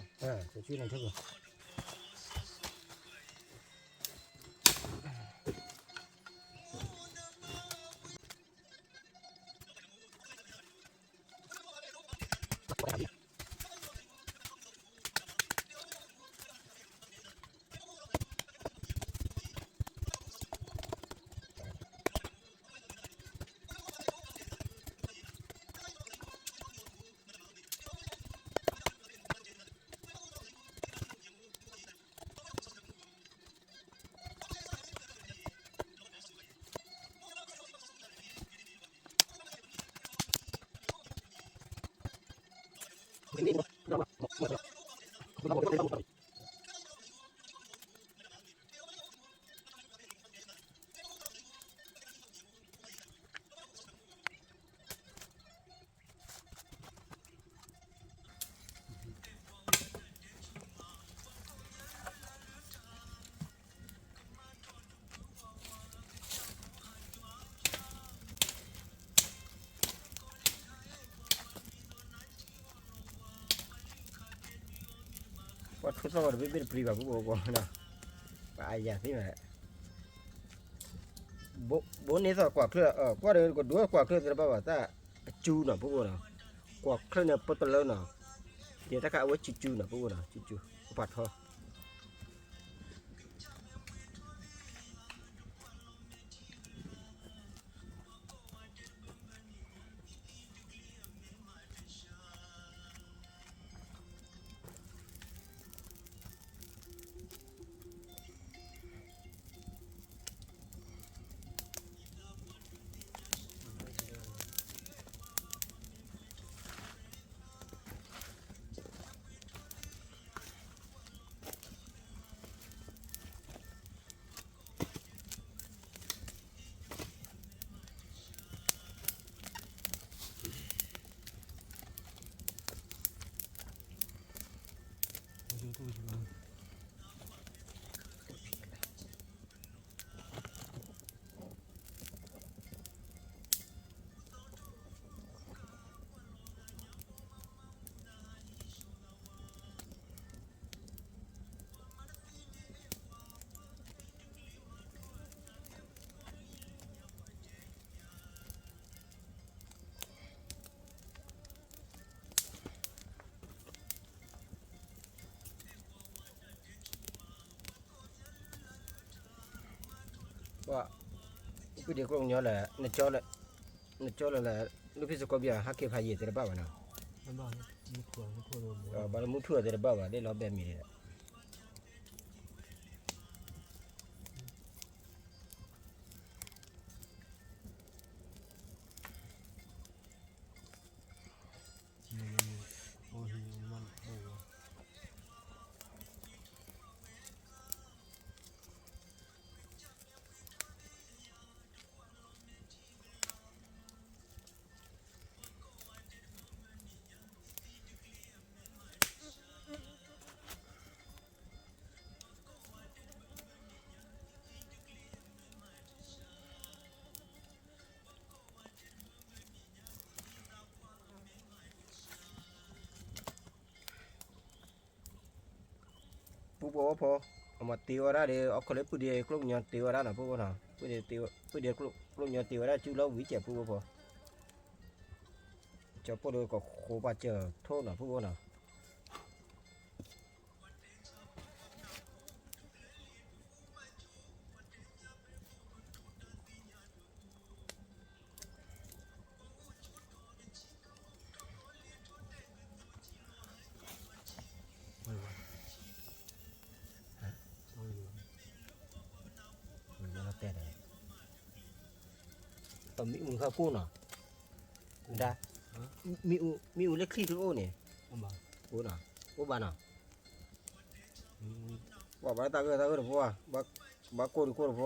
ပှၤထိၣ်သီၣ်ဝဲတဘ့ၣ်ဘ့ၣ်တပျံၤဘၣ် ပူဖိနီၤ, ပှၤအါယၤသ့ဘၣ်, ဘိန့ၢ်သီၣ်ကွၢ်ချၢၣ်, ကွၢ်ဒီးကဒိကွၢ်ချၢၣ်သ့ၣ်တဘၣ်ဘၣ် တၢ်အစူနီၤ ပူဖိနီၤ, ကွၢ်ချၢၣ်န့ၣ် ပတလၢနီၤ, ယဲတၢ်ခါအဝဲစူစူနီၤ ပူဖိနီၤ, စူစူ ပပာ်ထီ ပှၤ ပှၤ ပုၢ်ဒ့ကျိၣ်ကညီလၢ နကၠီလၢ နကၠီလၢလၢ လူၢ်ဖံးစကီးဘံၣ် ဟးက့ၤဖးယံာ်သ့ၣ်တဘၣ်ဘၣ်နီၤ, ဘၣ်လၢမူထူၣ်အီၤသ့ၣ်တဘၣ်ဘၣ် ဒ်လီၤဘဲမံၤန့ၣ်ဒီး ပုၢ်ဖိဝဲၢ်ဖိ, အမၤတ့ဝဲဒၣ်ဒီး အခီလၢပုၢ်ဒ့ကျိၣ်ကညီတ့ဝဲဒၣ်နီၤ ပုၢ်ဖိနီၤ, ပုၢ်ဒ့ကျိၣ်ကညီတ့ဝဲဒၣ် စုလီၤဝံၤကဲး ပုၢ်ဖိဖိ, ကၠီၤပိၢ်ဒီးကဃိပာ်စၢၤထိၣ်နီၤ ပုၢ်ဖိနီၤ. တမ့ၢ်အူခါကိၢ်နီၤ, ဒၣ်, မ့ၢ်အူလၢချံၣ်တအိၣ်န့ၣ်, အိၣ်နီၤ, အိၣ်ဘၣ်နီၤ, ပှၤဘၣ်တၢ်ဂၢၢ်တၢ်ဂၢၢ်တဖိ, ဘၣ်ကိၢ်တကိၢ်တဖိ,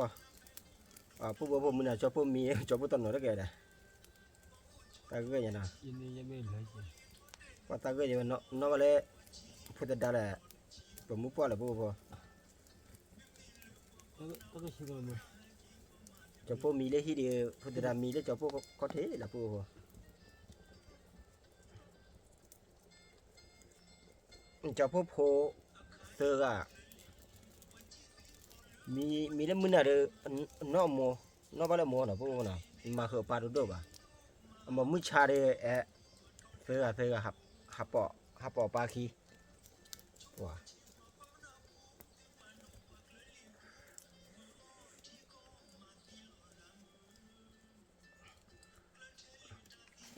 ပုၢ်ဖိဖိမုၢ်နၤ ကၠီၤပိၢ်မံ ကၠီၤပိၢ်တနီၤတကဲဒီး, တၢ်ဂၢၢ်ညါနီၤ, ပှၤတၢ်ဂၢၢ်ညါ နီၢ်ဘၣ်လၢ ဖိသဒါဒီး ပမူပှၢ်လၢပုၢ်ဖိ ကၠီၤပိၢ်မံလၢဟံၣ်ဒီး ဖိသဒါမံလၢကၠီၤပိၢ်ခီၣ်ထံးလၢပုၢ်ဖိ, ကၠီၤပိၢ်ဖိ သၢဂၤ, မံလၢမုၢ်နၤဒီး နီၢ်အမိၢ်, နီၢ်ဘၣ်လၢအမိၢ်နီၤ ပုၢ်ဖိနီၤ, မၤဃုာ်အပၢ်ဒိၣ်ဒိၣ်ဘၣ်, အမၤမုၢ်ဆါဒီး အဲ, သၢဂၤသၢဂၤ, ဟးပိာ်ပၢ်ခံ, ပှၤ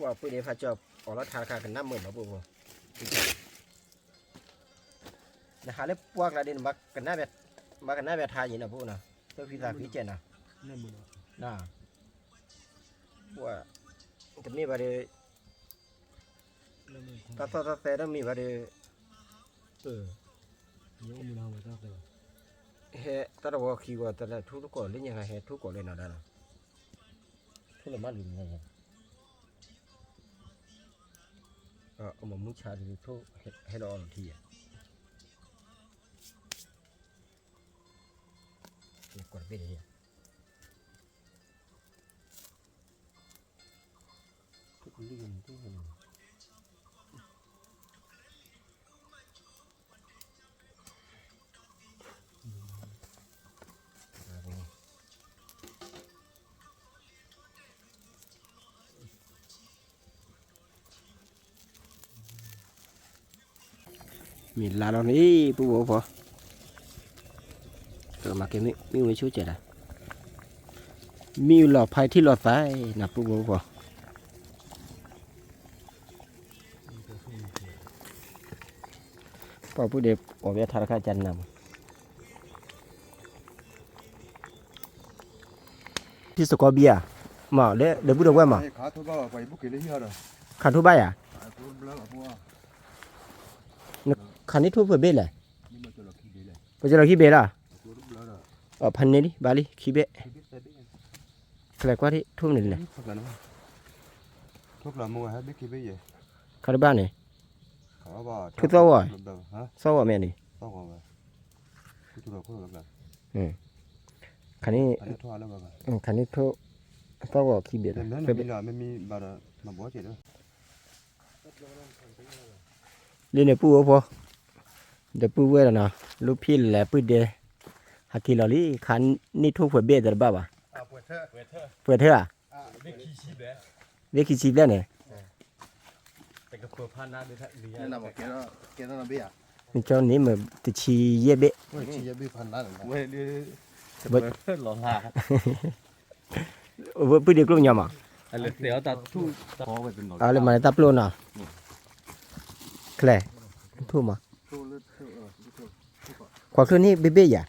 ပှၤပုၢ်ဒ့ဖးကၠီၤ အိးလီၤထါတခါကနၣ်မုာ်နီၤ ပုၢ်ဖိ, နဟးလၢပှၢ်ကျါဒီး နဘၣ်ကနၣ်ဝဲထါယံၤနီၤ ပုၢ်ဖိနီၤ, သၢဖံသးဖံကဲနီၤ, ပှၤ တမ့ၢ်ဘၣ်ဒီး တၢ်သီၣ်တၢ်သဲတမ့ၢ်ဘၣ်ဒီး, ဟဲတၢ်တဝီခံဝီ တၢ်လၢထူတကိး လၢညါခါဟဲထူကိးလၢနီၤဒၣ်နီၤ, ထူလၢမၤလူၤန့ၣ်, အမၤမုၢ်ဆါဒီး ထူဟဲလီၤအီၤလီၤထံယဲ, ကွၢ်တဘ့ၣ်န့ၣ် မ့ၢ်လါလီၤန့ၣ် ပုၢ်ဖိဖိ, မၤက့ၤမ့ၣ်အူဆိကဲဒၣ်, မ့ၣ်အူလီၤဖးထံလီၤသးနီၤ ပုၢ်ဖိဖိ, ပှၤပုၢ်ဒ့အိးဝဲထါတခါကနၣ်မး ဖံးစကီးဘံၣ်ဧါ, မ့ၢ်လၢဒီပုၢ်ဒီဝဲၢ်မး, ခးထိၣ်ဘၣ်ယၤ, နခးန့ၢ်ထိၣ်ဖုးဘ့ၣ်လဲၣ်, ပကလီၤခံဘ့ၣ်လီၤ, ဖးန့ၢ်လံ ဘၣ်လံ ခံဘ့ၣ်, ကလဲၤကွၢ်ထံၣ်ထိၣ်န့ၣ်လဲၣ်, ခါတဘၣ်န့ၣ်, ထိၣ်သီၣ်ဂီၤ, သီၣ်ဂီၤမ့ၢ်န့ၣ်, ခါန့ၣ်, ခါန့ၣ်ထိၣ်, သီၣ်ဂီၤခံဘ့ၣ်လီၤ, လၢန့ၣ်ပုၢ်ဖိ, ဒီပုၢ်ဝဲၢ်လီၤနီၤ, လူဖံးလဲၤပုၢ်ဒ့, ဟးက့ၤလီၤလံ ခါန့ၢ်ထိၣ်ဖုးဘ့ၣ်သ့ၣ်တဘၣ်ဘၣ်, ပှဲၤထၢၣ်ဧါ, ဘ့ၣ်ခံဆံဘျဲၣ်န့ၣ်, နကၠီန့ၣ်မ့ၢ်တဆံယဲၢ်ဘ့ၣ်, ဝဲလၢ ဝဲ ပုၢ်ဒ့ကျိၣ်ကညီမး, အလၢမၤလၢတၢ်ပျိၢ်နီၤ, ချဲ, ထိၣ်မး, ခွါချၢၣ်န့ၣ်ဘ့ၣ်ဘ့ၣ်ယၤ,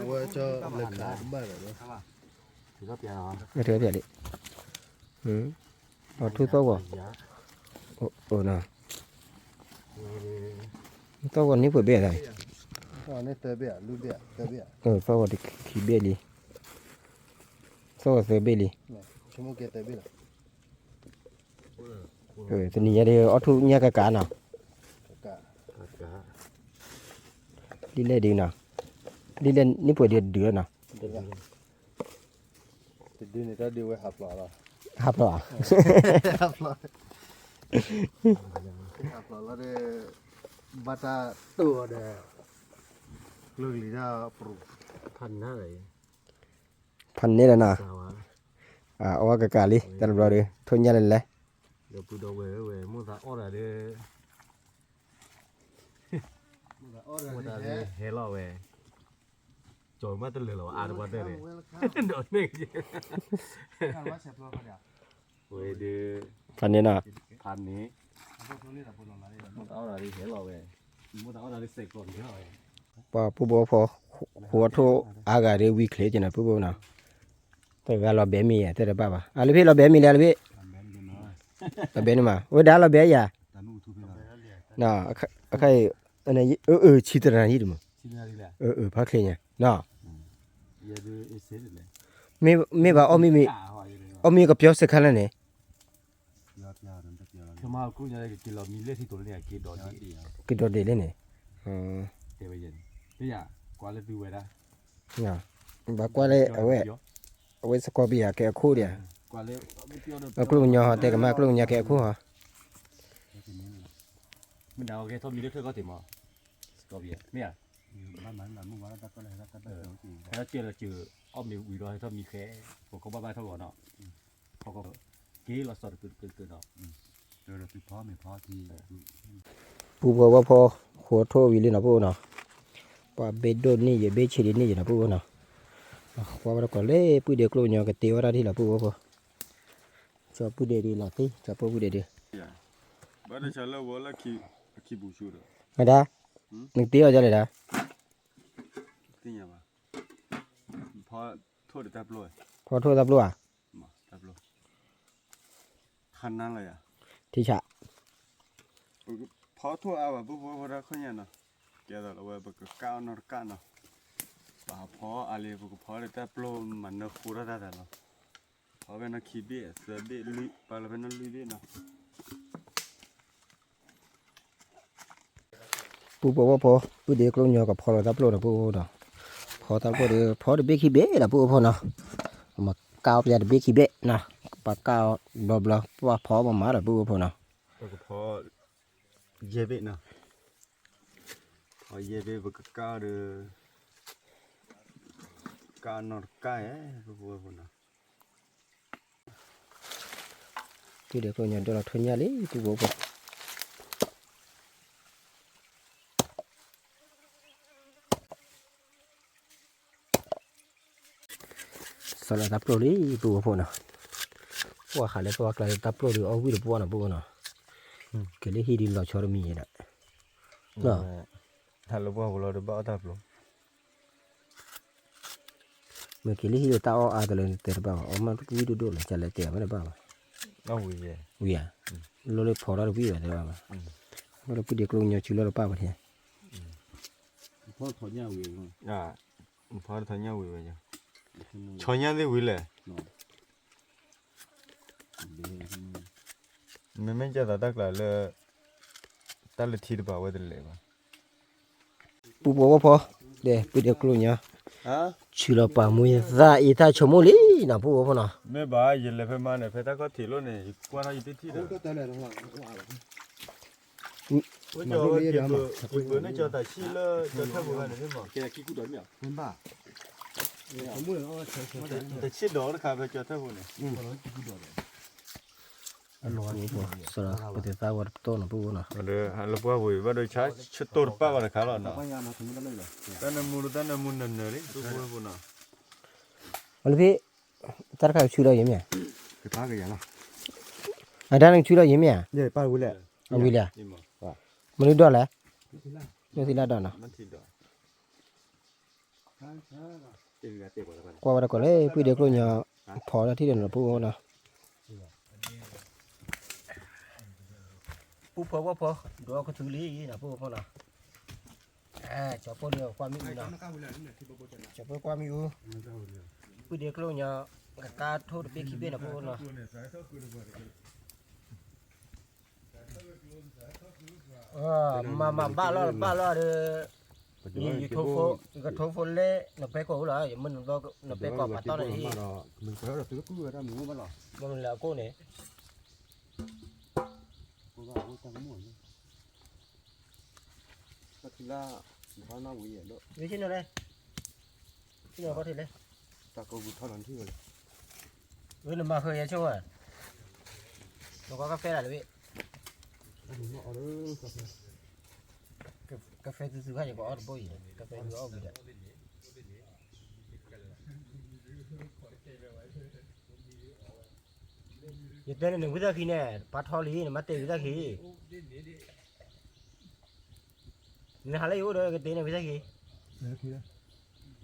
အဝဲလံ, အထူၣ်သီၣ်ဂီၤ, သီၣ်ဂီၤန့ၣ်ပှဲၤဘ့ၣ်လဲၣ်, သီၣ်ဂီၤတခံဘ့ၣ်လံ, သီၣ်ဂီၤသၢဘ့ၣ်လံ, တနံၤညါဒ် အီၣ်ထူၣ်ညၣ်ကကးနီၤ, လံာ်လဲၢ်ဒ်နီၤ, လံာ်လဲၢ်န့ၣ်ပှဲၤဒ်တဒုနီၤ, တဒုန့ၣ်တၢ်ဒုဝဲဟးဖျိးလီၤ, ဟးဖျိးဧါ, ဟးဖျိးလီၤဒီး ဘၣ်တၢ်တိၢ်အီၤဒီး ကျိကလံၤတၢ်ပရူၤ ဖးန့ၢ်လီၤနီၤ, အဝဲကကးလံ တၢ်တဘျီဒီး ထိၣ်ညၣ်လဲၣ်လဲၣ်, ဒီးပူၤဒီးဝဲၢ်ဝဲၢ် မိၢ်သးအီၣ်တၢ်ဒီး မိၢ်သးအီၣ်တၢ်ဒီး ဟဲလီၤဝဲ, ကၠီၤမးတလၢာ်လီၤ အါတပှၢ်တၢၢ်န့ၣ်, ဒီးန့ၣ် ဝဲဒၣ် ဖးန့ၢ်နီၤ, ဖးန့ၢ်, မိၢ်သးအီၣ်တၢ်ဒီးဟဲလီၤဝဲ, မိၢ်သးအီၣ်တၢ်ဒီးစဲးကျီးန့ၣ်လီၤဝဲ, ပှၤပုၢ်ဘီဖိ ဃိးထိၣ်အါဂၤဒီးဝံချ့က့ၤနီၤ ပုၢ်ဘီနီၤ, တဂၤလီၤဘဲမ့ၤယၤ တဲတဘၣ်ဘၣ်, အလၢဖဲလီၤဘဲမ့ၤလဲၣ် အလၢဖဲ လီၤဘဲန့ၣ်မး ဝဲဒၣ်လီၤဘဲယၤ, အခါအံၤ အၢ အၢ ဆံတရၤဟံၣ်တမး, အၢ အၢ ဖးချ့ညါနီၤ, မ့ၢ်ဘၣ်အီၣ်မ့ၤမ့ၤ, အီၣ်မ့ၤကပျီစခါလၢန့ၣ်, က့ၤဒီးဒ့းလၢန့ၣ်, ဘၣ်ကွၢ်လၢအဝဲ, အဝဲစကီပယၤကဲအခိၣ်ဒံးဧါ, အကျိၣ်ကညီဟီတဲကမၣ်ကျိၣ်ကညီကဲအခိၣ်ဟီ, မ့ၢ်နကဲထီၣ်မံလၢထၢၣ်ကီၢ်တ့ၢ်မး, စကီပယၤ မ့ၢ်ဧါ, ဟဲထီၣ်စၢၤလီၤစၢၤ အီၣ်မ့ၤဝံၤဒီးဟဲထီၣ်မံဃဲ, ပကဘၣ်ဘၣ်ထီၣ်ဂီၤနီၤ, က့ၤလီၤစီၤတကုာ်တကုာ်တကုာ်နီၤ, ပုၢ်ဖိဝဲၢ်ဖိ ဃိးထိၣ်ဝံၤလံနီၤ ပုၢ်ဖိနီၤ, ပှၤဘ့ၣ်ဒိၣ်န့ၢ်ယဲ ဘ့ၣ်ဆံးဒံးန့ၢ်ယဲနီၤ ပုၢ်ဖိနီၤ, ကွၢ်ဝဲဒၣ်ကီးလၢပုၢ်ဒ့ကျိၣ်ကညီကတ့ဝဲဒၣ်ထံၣ်လီၤ ပုၢ်ဖိဖိ, ကၠီပုၢ်ဒ့ဒုးလီၤသ့ ကၠီဖိပုၢ်ဒ့ဒုး, မ့ၢ်ဒၣ်, နကတ့အီၤဒ်လဲၣ်ဒၣ်, ဖီထိၣ်တၢ်ပျိၢ်ဧါ, ထံဆး, ဖီထိၣ်အါဘၣ် ပုၢ်ဖိဖိတၢ်ခီၣ်ညါနီၤ, ကဲသိးလၢဝဲပကကၢ်အီၣ်နီတကၢ်နီၤ, ပဟးဖီအါလံ ပကဖီဒီးတၢ်ပျိၢ်မၤနၢဃိထီၣ်တၢ်သးလီၤ, ဖီဖဲနီၢ်ခံဘ့ၣ်သၢဘ့ၣ်လွံၢ် ပာ်လီၤဖဲနီၢ်လွံၢ်ဘ့ၣ်နီၤ ပုၢ်ဖိဝဲၢ်ဖိ ပုၢ်ဒ့ကျိၣ်ကညီကဖီလီၤတၢ်ပျိၢ်ဒီး ပုၢ်ဖိဒီး, ဖီတၢ်ပျိၢ်ဒီး ဖီတဘ့ၣ်ခံဘ့ၣ်ဒီး ပုၢ်ဖိနီၤ, မ့ၢ်ကၢ်အီၣ်ပယါတဘ့ၣ်ခံဘ့ၣ်နီၤ, ပကၢ်အီၣ်ဘျီဘျီ ပှၤဖီအီၣ်မၤမၤဒီး ပုၢ်ဖိနီၤ, ပကဖီယဲၢ်ဘ့ၣ်နီၤ, ဖီယဲၢ်ဘ့ၣ် ပကကၢ်အီၣ်ဒီး ကၢ်အီၣ်နီတကၢ်ဧဲ ပုၢ်ဖိဝဲၢ်ဖိနီၤ ပုၢ်ဒ့ကျိၣ်ကညီဒိၣ်လီၤထိၣ်ညၣ်လံ ပုၢ်ဖိဖိ, စီၤလီၤတၢ်ပျိၢ်လံ ပုၢ်ဖိဖိနီၤ, ပှၤဟးလၢပှၢ်ကျါလၢတၢ်ပျိၢ်ဒီးအီၣ်ဝံၣ်တပှၢ်နီၤ ပုၢ်ဖိနီၤ, က့ၤလၢဟံၣ်ဒုးလီၤဆီတမံၤဒၣ်, ဟးလၢပှၢ်ဖိလီၤဒီးဘၣ်အီၣ်တၢ်ပျိၢ် မ့ၢ်က့ၤလၢဟံၣ်ဒီးတၢ်အီၣ်အါတလၢတဲတဘၣ်ဘၣ်, အီၣ်မ့ၢ်ဝံၣ်ဒိၣ်ဒိၣ်လီၤ ကလဲၤတဲမ့ၢ်တဘၣ်ဘၣ်, ဝံၤဧါ, လီၤလၢဖီထီၣ်တဝံၣ်ဘၣ်တဲဘၣ်ဘၣ်, လီၤလၢပုၢ်ဒ့ကျိၣ်ကညီစုလီၤတပၣ်ပထံ, ဖီထီၣ်ညၣ်ဝံၤဝဲ, ဆီညၣ်သ့ၣ်ဝံၤလဲၣ်, မ့မ့ၢ်ကဲသးတၢ်ကျးလၢ တၢ်လၢထံတဘၣ်ဝဲတလဲၤဘၣ် ပုၢ်ဖိဝဲၢ်ဖိ, ဒီးပုၢ်ဒ့ကျိၣ်ကညီ, ဆူလီၤပာ်မူယသးအံၤတၢ်ဆိကမိၣ်လံနီၤ ပုၢ်ဖိဖိနီၤ, မ့ၢ်ဘၣ်ယလဲၤဖဲမါန့ၣ် ဖဲတၢ်ခီၣ်ထံးလိၣ်န့ၣ် ယကွၢ်ထီၣ်ယတထံၣ်ဒီး ဝဲကၠီၤဝဲက့ၤပၢၤန့ၢ်ကၠီၤတၢ်ဆံၣ်လၢကၠီၤထၢၣ်ပူၤဂၤန့ၣ်မ့ၢ်, တဆံၣ်ဒီးတခါဖဲကၠီၤထၢၣ်ပူၤန့ၣ်, ပသ့ၣ်သၣ်ဝဲတပတီၢ်နီၤ ပူဖိနီၤ, လၢပှၢ်ပူၤဘၣ်ဒီးဆါဆတိၢ်တပၣ်ဘၣ်တခါလီၤနီၤ, တၢ်နၢမူတၢ်နၢမူနၢၤနၢၤလံ ပူဖိနီၤ, အလၢဖဲ တၢ်တခါကဆူလီၤယံၤမ့ၢ်ဧါ, အတၢ်နကဆူလီၤယံၤမ့ၢ်ဧါ, အဝံၤလံဧါ, မနုၤဒီးလဲၣ်, မ့ၢ်သံလၢဒီးနီၤ ကွၢ်ဝဲဒၣ်ကီးလၢ ပုၢ်ဒ့ကျိၣ်ညီ ဖီၣ်လၢထံၣ်ဒီးနီၤ ပူဖိနီၤ, ပူဖိဝဲဖိ ဒိးကထူလံနီၤ ပူဖိနီၤ, ကၠီၤဖိဒီးကွၢ်မ့ၣ်အူနီၤ, ကၠီၤဖိကွၢ်မ့ၣ်အူ, ပုၢ်ဒ့ကျိၣ်ညီ ကကါထိၣ်တဘ့ၣ်ခံဘ့ၣ်နီၤ ပူဖိနီၤ မၤမၤဘၣ်လီၤဘၣ်လီၤဒီး, ယကထိဖိလဲၣ် နပဲကီၢ်အိၣ်လီၤ ယမ့ၢ်နပဲကီၢ်ပာ်တီၢ်န့ၣ်, မ့ၢ်လဲၤအကိၣ်န့ၣ်, ဝဲနမၤဃုာ်ယဲဆိၣ်ဝဲ, နကီကဖဲဒၣ်တဘ့ၣ်, ကဖဲသုသုခါယကအီၣ်တဘိအံၤ, ကဖဲသုအီၣ်ဝံၤဒီး ယတဲန့ၣ် နဝံသးခံန့ၣ် ပာ်ထီၣ်လံ နမၤတဲဝံသးခံ, နဟးလၢယအိၣ်ဒီးကတဲန့ၣ်ဝံသးခံ,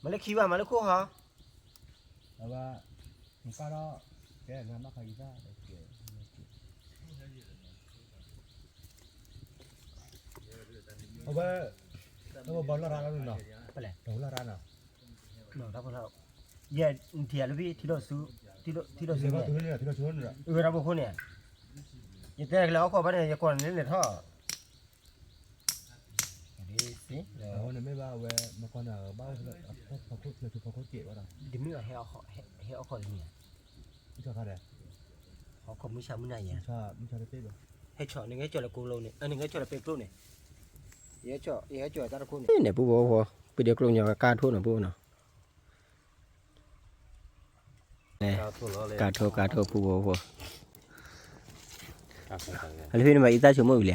မၤလၢခံဘၣ် မၤလၢခိၣ်ဟီ, အဝဲ, နကၢ်ဒီး, ကဲနမၤခါယသး, အဝဲ, တၢ်ဘီလီၢ်ရါလီၤနီၤ, တၢ်ဘီလီၢ်ရါနီၤ, ယဲ, ထံၣ်လၢဖဲ ထံၣ်လိာ်ဆူ, ထံၣ်လိာ်ဆူန့ၣ်, အၢ တၢ်ဘီခိၣ်န့ၣ်, ယတဲကလဲၤဟီၣ်ခိၣ်ဘၣ်န့ၣ် ယကိးန့ၣ်လဲၤထီၣ်, အဃိန့ၣ်မ့ၢ်ဘၣ်ဝဲ, မကီၢ်န့ၣ်ဘၣ်, တမ့ၢ်ဘၣ်ဟဲဟီၣ်ခိၣ်တမံၤဧါ, ဟီၣ်ခိၣ်မုၢ်ဆါမုၢ်နၤယဲ, ဟဲဆီၣ် နကဟဲကၠီၣ်လၢကိလိၤန့ၣ် နကဟဲကၠီၣ်လၢပဲကျိန့ၣ်, ယဟဲကၠီၣ်တၢ်တခိၣ်န့ၣ် ပူဖိဖိ, ပုၢ်ဒ့ကျိၣ်ညီကကါထိၣ်နီၤ ပူဖိနီၤ ကါထိၣ် ကါထိၣ် ပူဖိဖိ, အလၢဖဲန့ၣ်ဘၣ် အံသၣ်ဆိကမိၣ်ဝံၤ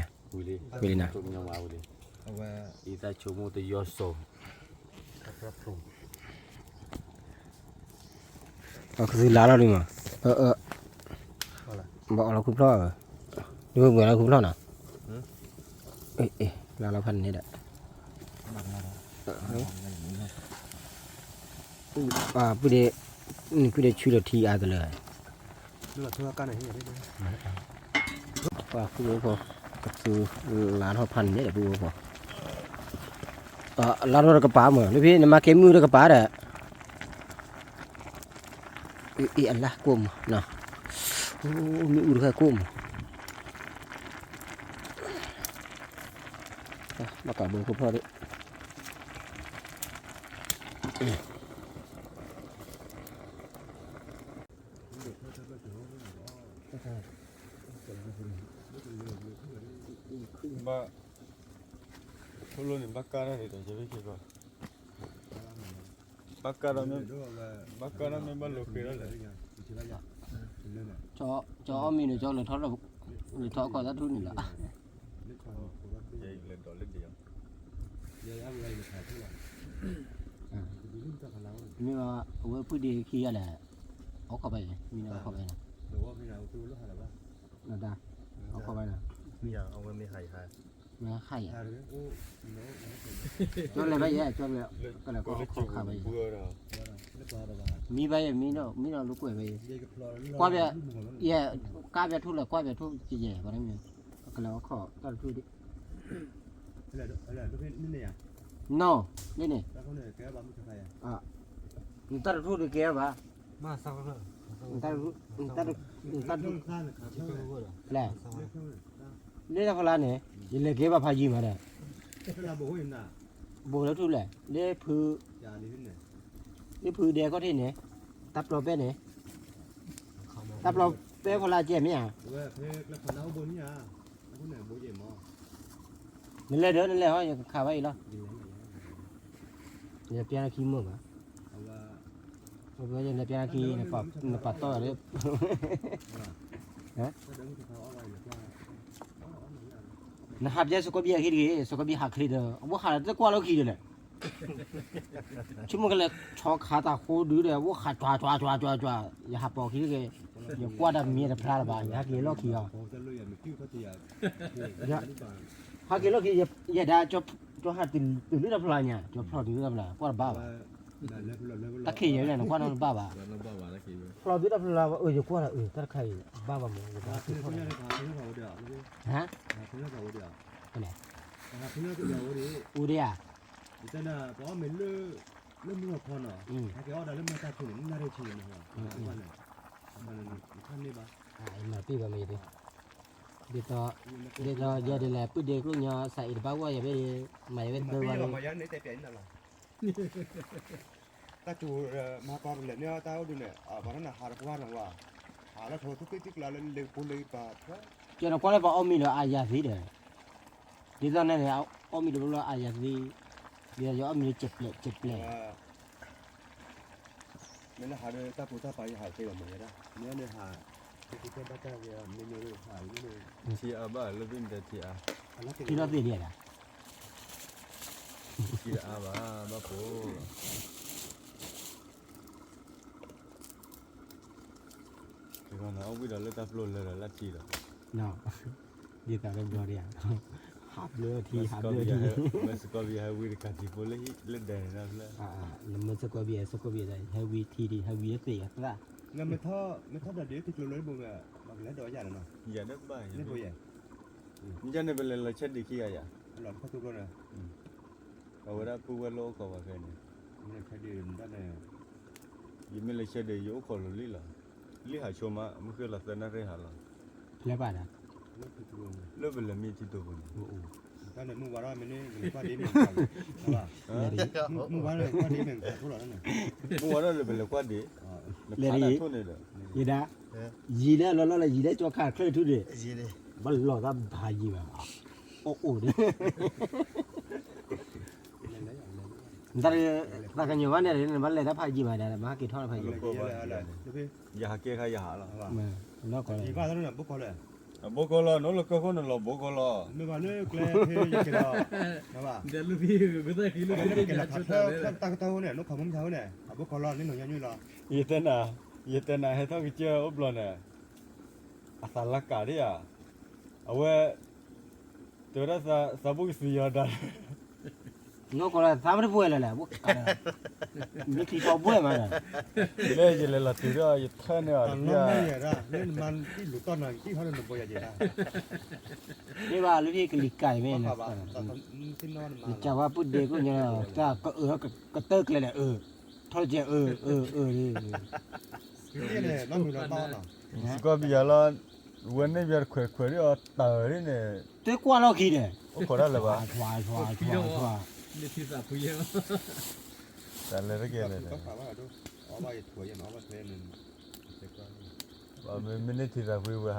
လံ, ဝံၤလံနီၤ, အံသၣ်ဆိကမိၣ်တယီၤစိၤ, ကသူလါလီၤဒ်မး, ဘၣ်အီၣ်လီၤခူဖျီၣ်, ဒ်ဝဲဘှဲလီၤခူဖျီၣ်နီၤ, လါလီၤဖးန့ၣ်ဒီး ပုၢ်ဒ့, နပုၢ်ဒ့ဆူလီၤထံအါတလၢ, ပှၤပုၢ်ဖိ, ကသူလါထီၣ်ဖးန့ၣ်ဒီးပုၢ်ဖိ, လါထီၣ်တကပၤမး လၢဖဲနမၤကဲမုၢ်တကပၤဒီး အ့ၣ် အလါကိၣ်မးနီၤ, မ့ၣ်အူတခါကိၣ်မး, ဘၣ်ကးဘိခိၣ်ဖျီၣ်ဒီး ဘၣ်, ဖိလိန့ၣ် ဘၣ်ကၢ်တၢ်န့ၣ်ဒီး ယဘၣ်က့ၤဘၣ်, ဘၣ်ကၢ်ဒီးမ့ၢ်, ဘၣ်ကၢ်ဒီးမ့ၢ်ဘၣ်လိာ်ဃ့ၤထီၣ်လဲၣ်, ကၠီအီၣ်မံၤန့ၣ် ကၠီလဲၤထီၣ်, လဲၤထီၣ်အခီၣ်သၣ်ထူန့ၣ်လီၤ, မ့ၢ်အဝဲပုၢ်ဒ့ခံဂၤလဲၣ်, အိၣ်ခိးဘၣ်အံၤ, မ့ၢ်န့ၣ်အိၣ်ခိးဘၣ်အံၤ, နဒၣ်, အိၣ်ခိးဘၣ်အံၤ, မ့ၢ်ဟါယၤ, ကၠီလဲၤဘၣ်ယဲ, ကၠီလဲၤ, ကလဲၤခီခါဘၣ်အံၤ, မံဘၣ်ယဲ, မံဒီး, မံဒီးလိာ်ကွဲဘၣ်ယဲ, ကွၢ်ဘၣ်, ယဲ, ကၢ်ဘၣ်ထူၣ်လဲၣ်, ကွၢ်ဘၣ်ထူၣ်ယဲယဲ, ပှၤတမံၤ, ကလဲၤခီခါတၢ်တထူၣ်ဒံး နီၢ်, န့ၣ်န့ၣ်, နတၢ်တထူၣ်ဒုးကဲဘၣ်, နတၢ်တထူၣ်ဒုးကဲဘၣ်, လဲၣ်, လၢတၢ်ဖီလာ်န့ၣ်, ယလဲၤကဲဘၣ်ဖးယံၤမးဒီး, ဘိးလၢထူၣ်လဲၣ်, လၢဖု, လၢဖုဒဲကီၢ်ထံးန့ၣ်, တၢ်ပျီပဲန့ၣ်, တၢ်ပျီပဲဖီလာ်ကဲမ့ၢ်ဧါ နလဲၤဒီး နလဲၤဟီ ယကခးဘၣ်အံၤလီၤ, ယပျဲနခံမုာ်ဘၣ်, ယပျဲနခံ နပာ်တီၢ်လၢ, နပာ်တီၢ်လၢ, နဟးပျဲစကီဘံၣ်အခံတဂ့ၤ, စကီဘံၣ်ဟးချ့ဒီး အဝဲဟးတကွၢ်လီၢ်ခံဒီးလဲၣ်. ဆိကမိၣ်ကလဲၤ ဆီခးတၢ်ဃိဒုဒီး အဝဲဟးကွၢ်ကွၢ်ကွၢ်ကွၢ်ကွၢ်, ယဟးပိာ်ခံတဂ့ၤ, ယကွၢ်တၢ်မံၤတဖျါလၢၤဘၣ်, ယဟဲက့ၤလီၢ်ခံအီၤ, ဟးက့ၤလီၢ်ခံ, ယဲဒၣ် ကၠီဟးတုၤလၢတၢ်ဖျါညါ, ကၠီဖျီၣ်တုၤလၢတၢ်ဖျါ ကွၢ်တဘၣ်ဘၣ်, တၢ်ခံးယဲန့ၣ် နကွၢ်နီတဘၣ်ဘၣ်, ဖျီၣ်တုၤတၢ်ဖျါ အၢ ယကွၢ်ဒီး အၢ တၢ်တခါအံၤ ဘၣ်ဘၣ်မး, ဟါ, အိၣ်ဒံးဧါ, မၤပ့ၢ်ဘၣ်မ့ၢ်ယဒ်, ဒ်သိးယဲဒ်လဲၣ် ပုၢ်ဒ့ခိၣ်ညီစးအံၤတဘၣ်ဂီၢ်ယၤဖဲဒၣ်, မၤယၤဖဲသၢဝါလံ တၢ်ကၠိမၤကီၢ်ပလဲၤန့ၢ်တၢ်အိၣ်ဒုးန့ၣ် ပှၤတနၤဟးတပှၢ်နီၤဝဲ, ဟးလၢထီၣ်ဝဲသူၣ်က့သံကျါလၢလ့ကဖိလၢပှၤ, ကဲနကွၢ်လၢပှၤအီၣ်မံၤဒီးအါယၤသ့ဒီး, ဒ်သိးန့ၣ်န့ၣ် အီၣ်မံၤတဘျီဘျီအါယၤသ့, ဒ်သိးယအီၣ်မံၤလၢကပျဲးကပျဲး, မ့ၢ်လၢဟးဒီးတၢ်ဖိတၢ်ပာ်ယဟးသ့ဘၣ်မ့ၢ်ယဲဒၣ်, မ့ၢ်န့ၣ်ဟး, တကဲဘၣ်တၢ်ယမ့ၢ်ညိဟး, ထံအါဘၣ်လၢဘ့ၣ်န့ၣ်တထံအါ, ထံလီၤသ့ၣ်ဒံးဒၣ် ထံတအါဘၣ် ဘၣ်ဖိလီၤ, အီၣ်ဝံၤဒီးလၢတၢ်ပျိလၢဒီးလၢထံဒီး, ဒ်သိးလၢဘျီဒံးဧါ, ဟးဘျၢထံ ဟးဘျၢထံ, မ့ၢ်စကီဘံၣ်ဟဲဝံတကးထံဖိလၢဒဲးန့ၣ်, နမ့ၢ်စကီဘံၣ်ဟဲစကီဘံၣ်ဒီး ဟဲဝံထံဒံး ဟဲဝံလၢသ့ၣ်အသၣ်, မ့ၢ်ထီၣ်ဒီးဒ်ထံကျိလၢဘိမ့ၢ်, ဘၣ်ကလဲၤဒီးယၤန့ၣ်နီၤ, ယၤဒၣ်ဘၣ်, မ့ၢ်ဘိယဲ, မ့ၢ်န့ၣ်ပလဲၤလီၤဆဲးဒံးခံဂၤယၤ, အဝဲဒၣ်ပုၢ်ဝဲၢ်လၢအိၣ်ခိးပှၤဖဲန့ၣ်, ယမ့ၢ်လဲၤဆဲးဒံး ယအိၣ်ခိးလီၤလံလီၤ, လံဟးဆိမး မုၢ်ဃ့လီၤသၢနၣ်ရံၣ်ဟးလီၤ, ဖဲဘၣ်ဒၣ်, လၢပလဲၤမ့ၢ်ထံတိာ်ပူၤန့ၣ်, မုၢ်ဝါထီၣ်လၢပလဲၤကွၢ်ဒံး, လဲၤဒံး, ယံၤလၢလီၤလီၤလၢယံၤလၢကၠီခါချၢၣ်ထူၣ်ဒံး, ဘၣ်လီၤသးဖးယံၤဘၣ်, အိၣ်အိၣ်ဒံး တၢ်ကညီၤဘၣ်န့ၣ် နဘၣ်လဲၤတၢ်ဖးယံၤဘၣ်ဒီး မၤဟးက့ၤထီၣ်ဖးယံၤ, ယဟးက့ၤခါယဟးလီၤ, ဘိကီၢ်လီၤ, နအိၣ်လၢကၢၢ်ခိၣ်န့ၣ်လီၤ ဘိကီၢ်လီၤ, မ့ၢ်ဘၣ်လၢကျဲဖဲယက့ၤလီၤ, တၢ်ကတၢၢ်န့ၣ် နအိၣ်ခိးမုၢ်မဆါန့ၣ် အဘိကီၢ်လီၤ နလိာ်ညီနုၢ်လီၤ, ယတဲနၤ, ယတဲနၤ ဟဲထီၣ်ကစၢၢ်အိၣ်ဘျီန့ၣ်, အသးလၢကးဒံးဧါ, အဝဲ တဲဝဲဒၣ်သးဘိၣ်ကသံယီၤဒၣ်, နီၢ်ကီၢ်လၢသးမ့ၢ်တပှဲၤလၢၤလဲၣ်, မ့ၢ်ခံထီဘှဲၣ်မးဒီး, လၢယလဲၤလီၤတုၤဒီးယထၢၣ်န့ၢ်အီၤတဘျီ, မ့ၢ်ဘၣ်လၢဖံကလံၤကါအံၤမ့ၢ်, နကးဝဲပုၢ်ဒ့ခိၣ်ညီ, တၢ်ကအၢၣ်ကတၢၢ်ကျဲလဲၣ်အၢ, ထီၣ်ကဲအၢ အၢ အၢ, စကီဘံယၤလီၤ, ဝဲန့ၣ်ဘၣ်တခွဲးခွဲးဒ်အီၤတၢ်ဒ်န့ၣ်, တကွၢ်လီၢ်ခံဒီး, အိၣ်ခိးတၢ်လၢၤဘၣ်, တၢ်လဲၤတကဲလဲၣ်, မ့ၢ်န့ၢ်ထံသးဖှံဝဲမး အဝဲ